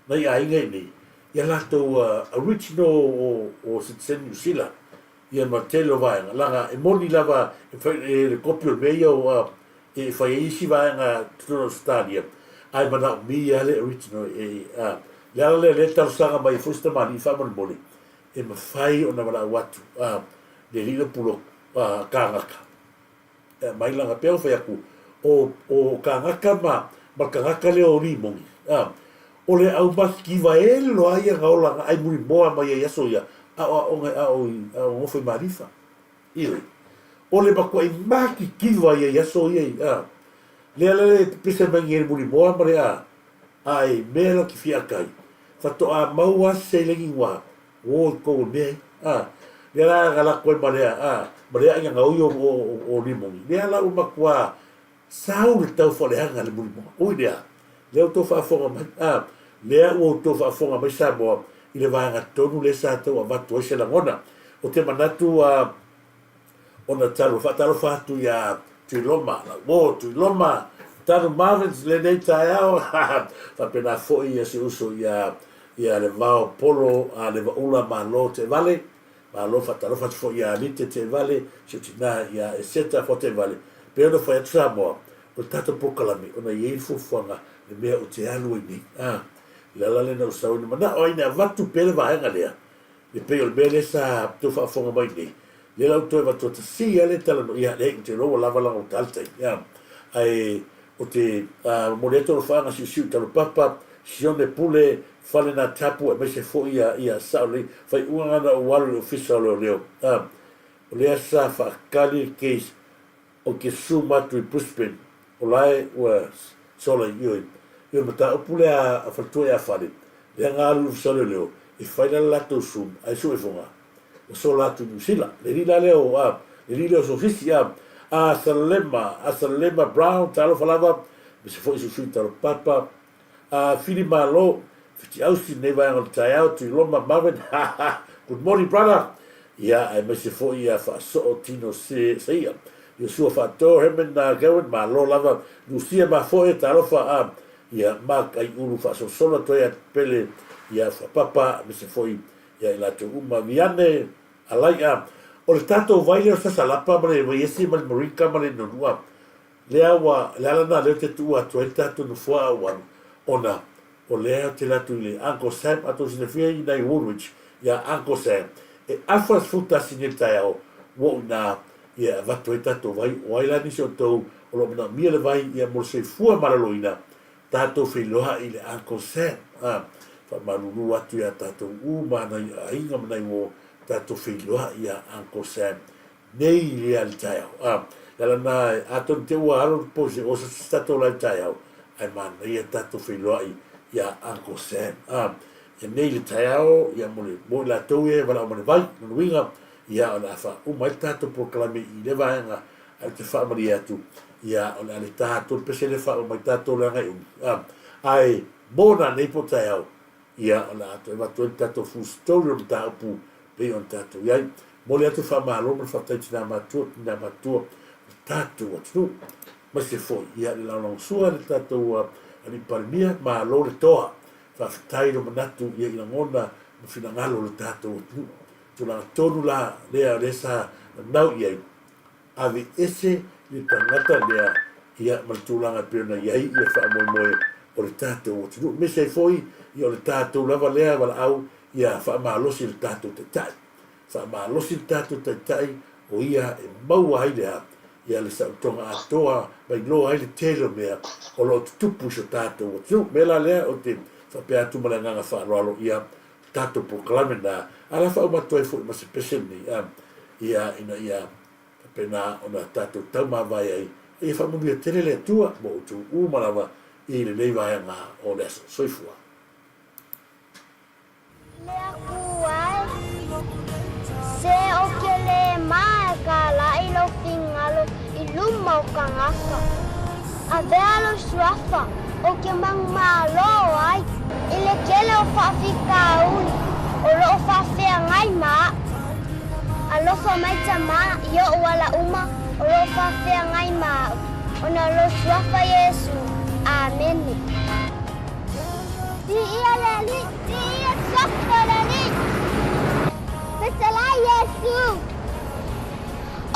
nai aiga i inei, ia latou original o citizen Niu Sila, ia ma tele o vaega, leaga e moni lava e fai e le kopi o le mea ia o e fai ai isi vaega totonu o Ausetalia, ae manaomia le original e a. Le ala lea o lea e talosaga mai ai foi si tamalii faamolemole, e mafai ona valaau atu a le alii o Pulotu a kāgaka. E aumai lana pea fai atu, o, o kāgaka ma, ma le tagata lea o Rimoni, a, o le au makikiva e loa ia na ola na ai muli moa mai ai aso ia, a o aoga a o i, a o nofo i Malifa. Ioe. O le matuai makikiva ia i aso ia i, a, lea la le pepese mai nei le muli moa ma le a, a e mea la ki fiakai, faatoa maua se lengi ua, Ō i kou mea i, ā, lea la na lako ai ma lea, ā, ma lea aiga gaoi o, o, o, o Rimoni, lea la ua matua sau le tau faaleaga le mulimoa. Ui lea, lea ua outou faafofoga mai, ā, lea ua outou faafofoga mai Samoa i le vaega tonu lea sa tau avatu ai se lagona. Ou te manatu ona talu faatalofa atu iā Tuiloma, lau uo Tuiloma, Tanu Marvins lenei taeao, faapena foi ia si uso ia ia Levao Polo a Levaula Malo Teevale, Malo faatalofa atu foi ia Alite Teevale, si ou tina ia Eseta Foa Teevale, pei ona fai atu Samoa, o le tatou polokalame ona e i ai le fuafuaga le mea ou te alu ai nei. A, le ala lena o sau ai na manao ai ne avatu pea le vaega lea, E pei o le mea lea sa tou faafofoga mai nei, lea la ua toe avatu atasī lava le talanoa, ia leai ou te iloa ua lava lana ua ta le taimi, a. Ae ou te momoli atu alofaaga siusiu i Talopapa, Sione Pule, Fale na Tapu aemaise foi ia ia sao lelei faaiuga na ou alu i le Ofisa o Leoleo, a. O lea sa faakali le case Ou te zoom atu i Brisbane, o la e ua sola i oi. I o le mataupu lea a faletua ia Fale, lea na alu i le Ofisa o Leoleo, e fai la le latou zoom, ae sue foga. Ua sola atu i Niu Sila. Le alii la lea o, a, le alii lea o Sosisi, a, a Salema, a Salema Brown, talofa lava, aemaise foi Susu Talopapa, A Fili Malo, Fitiausi lenei vaega o le taeao, Tuiloma Marvin, ha ha, good morning brother, ia aemaise foi ia Faasoo Tino Seia, Iosua Faato, Herman Gerwin, malo lava, Lucia Mafoe, talofa a, ia Mark Aiulu faasolosolo atu ai Pele ia Fuapapa, aemaise foi ia i latou uma, Viane Alai'a, o le tatou vai lea o Sasalapa ma le Vaiesi ma le Moringa ma le Nonua, Lea ua, le ala lena lea ou te tuua atu ai le tatou nofoa a ou alu, ona o lea ou te alu atu i le Uncle Sam, a tou silafia i ina i Woolwich, iā Uncle Sam, e afa le 11 nei le taeao, ua ou ina, ia e avatu ai tatou vai, o ai la nisi o outou o lo o manaomia le vai, ia mo le soifua maloloina, tatou feiloai i le Uncle Sam, a, faamalulu atu iā tatou uma nai aiga ma nai uo, tatou feiloai iā Uncle Sam, Nei lea le taeao. A, le ala na, atonu te ua alo le pose o se tatou la i le taeao, ae manaia tatou feiloai iā Uncle Sam. A, ia nei le taeao, ia mo le, mo i latou ia e valaau ma le vai, lona uiga, ia o le a faauma ai le tatou polokalame i lea vaega, ae ou te faamalie atu, ia o le a le tatou le pese lea faauma ai tatou leaga e umi. A, ae mo nanei po taeao, Ia, o le a toe avatu ai le tatou full story o le mataupu pei ona tatou i ai. Momoli atu le faamalo ma le faafetai i tina matua, tina matua o le tatou atunuu. Aemaise foi, ia, le lagolagosua i le tatou Alii Palemia, malo le toa. Faafetai i lo manatu ia i lagona ma finagalo o le tatou atunuu. Tulaga tonu la lea o lea sa nanau i ai, Aveese le tagata lea ia ma le tulaga e pei ona i ai ia faamoemoe o le tatou atunuu. Aemaise ai foi ia o le tatou lava lea valaau ia faamalosi le tatou Taitai. Faamalosi le tatou Taitai o ia e maua ai le a? Ia le saotoga atoa ma iloa ai le tele o mea o lo o tutupu i so tatou atunuu. O le mea la lea ou te faapea atu ma le agaga faaaloalo ia tatou polokalame na a la faauma atu ai foi ma se pese lenei a ia ina ia faapena ona tatou taumavae ai a ia faamanuia tele le Atua mo outou uma lava i lenei vaega o le aso. Soifua. Le Akua e, se o ke le ma e kālaʻi lou fingalo i luma o kangaka. Avea lou suafa ou ke manumalo ai i le tele o faafitauli o loo faafeagai ma aʻu. Alofa mai Tamā i oʻu ala uma o loo faafeagai ma aʻu, ona o lou suafa Iesu. Amene. Viia le Alii, viia le suafa o le Alii. Fetalai Iesu.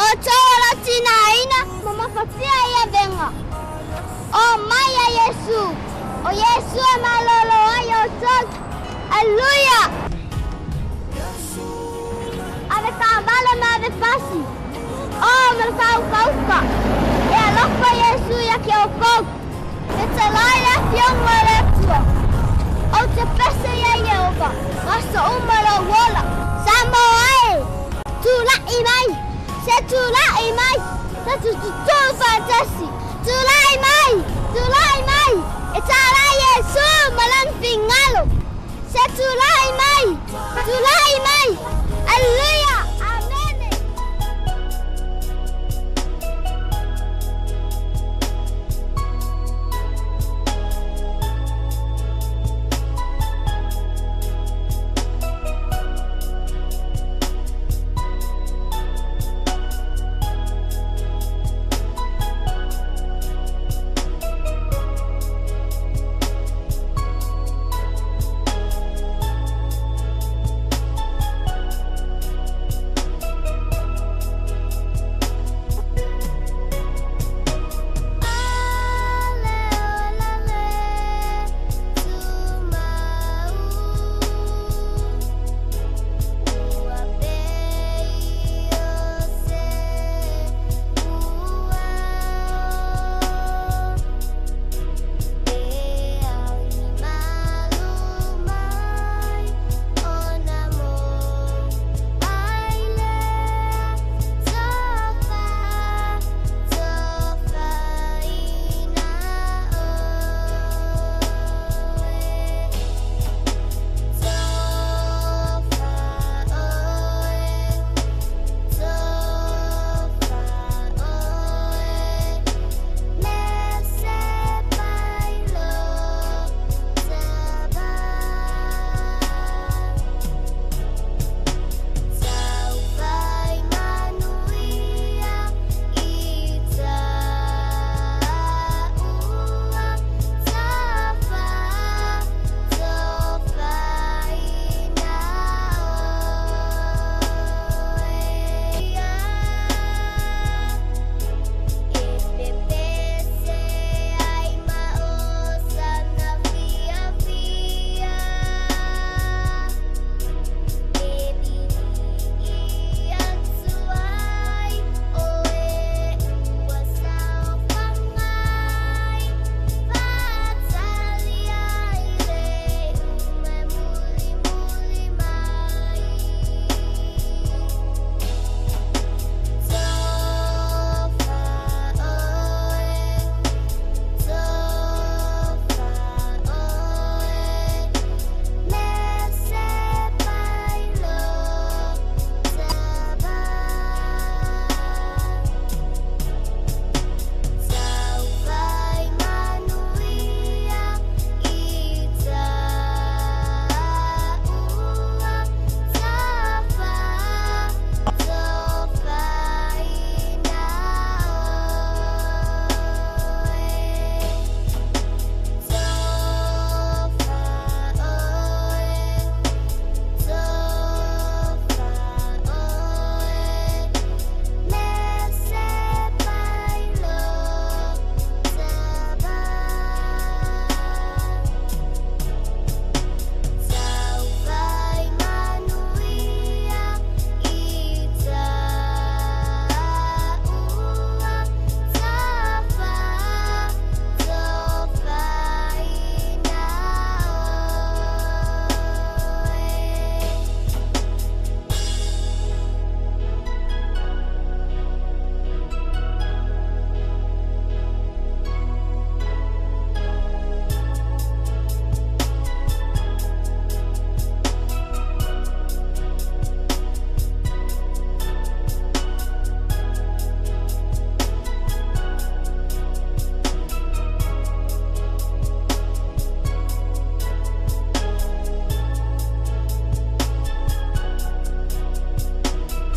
Outou o lo tinaina ma mafatia i avega. O mai a Iesu! O Iesu e malolo ai outou. Aleluia! Ave taavale ma ave pasi. O ma le faaukaauka. E alofa Iesu ia te outou. Fetalai le Afioga o le Atua. Ou te pese ia Ieova, aso uma lou ola. Samoa e! Tula'i mai! Se tula'i mai! Tatou tutū faatasi! Tula'i mai! Tula'i mai! E tālai Iesu ma lana fingalo! Se tula'i mai! Tula'i!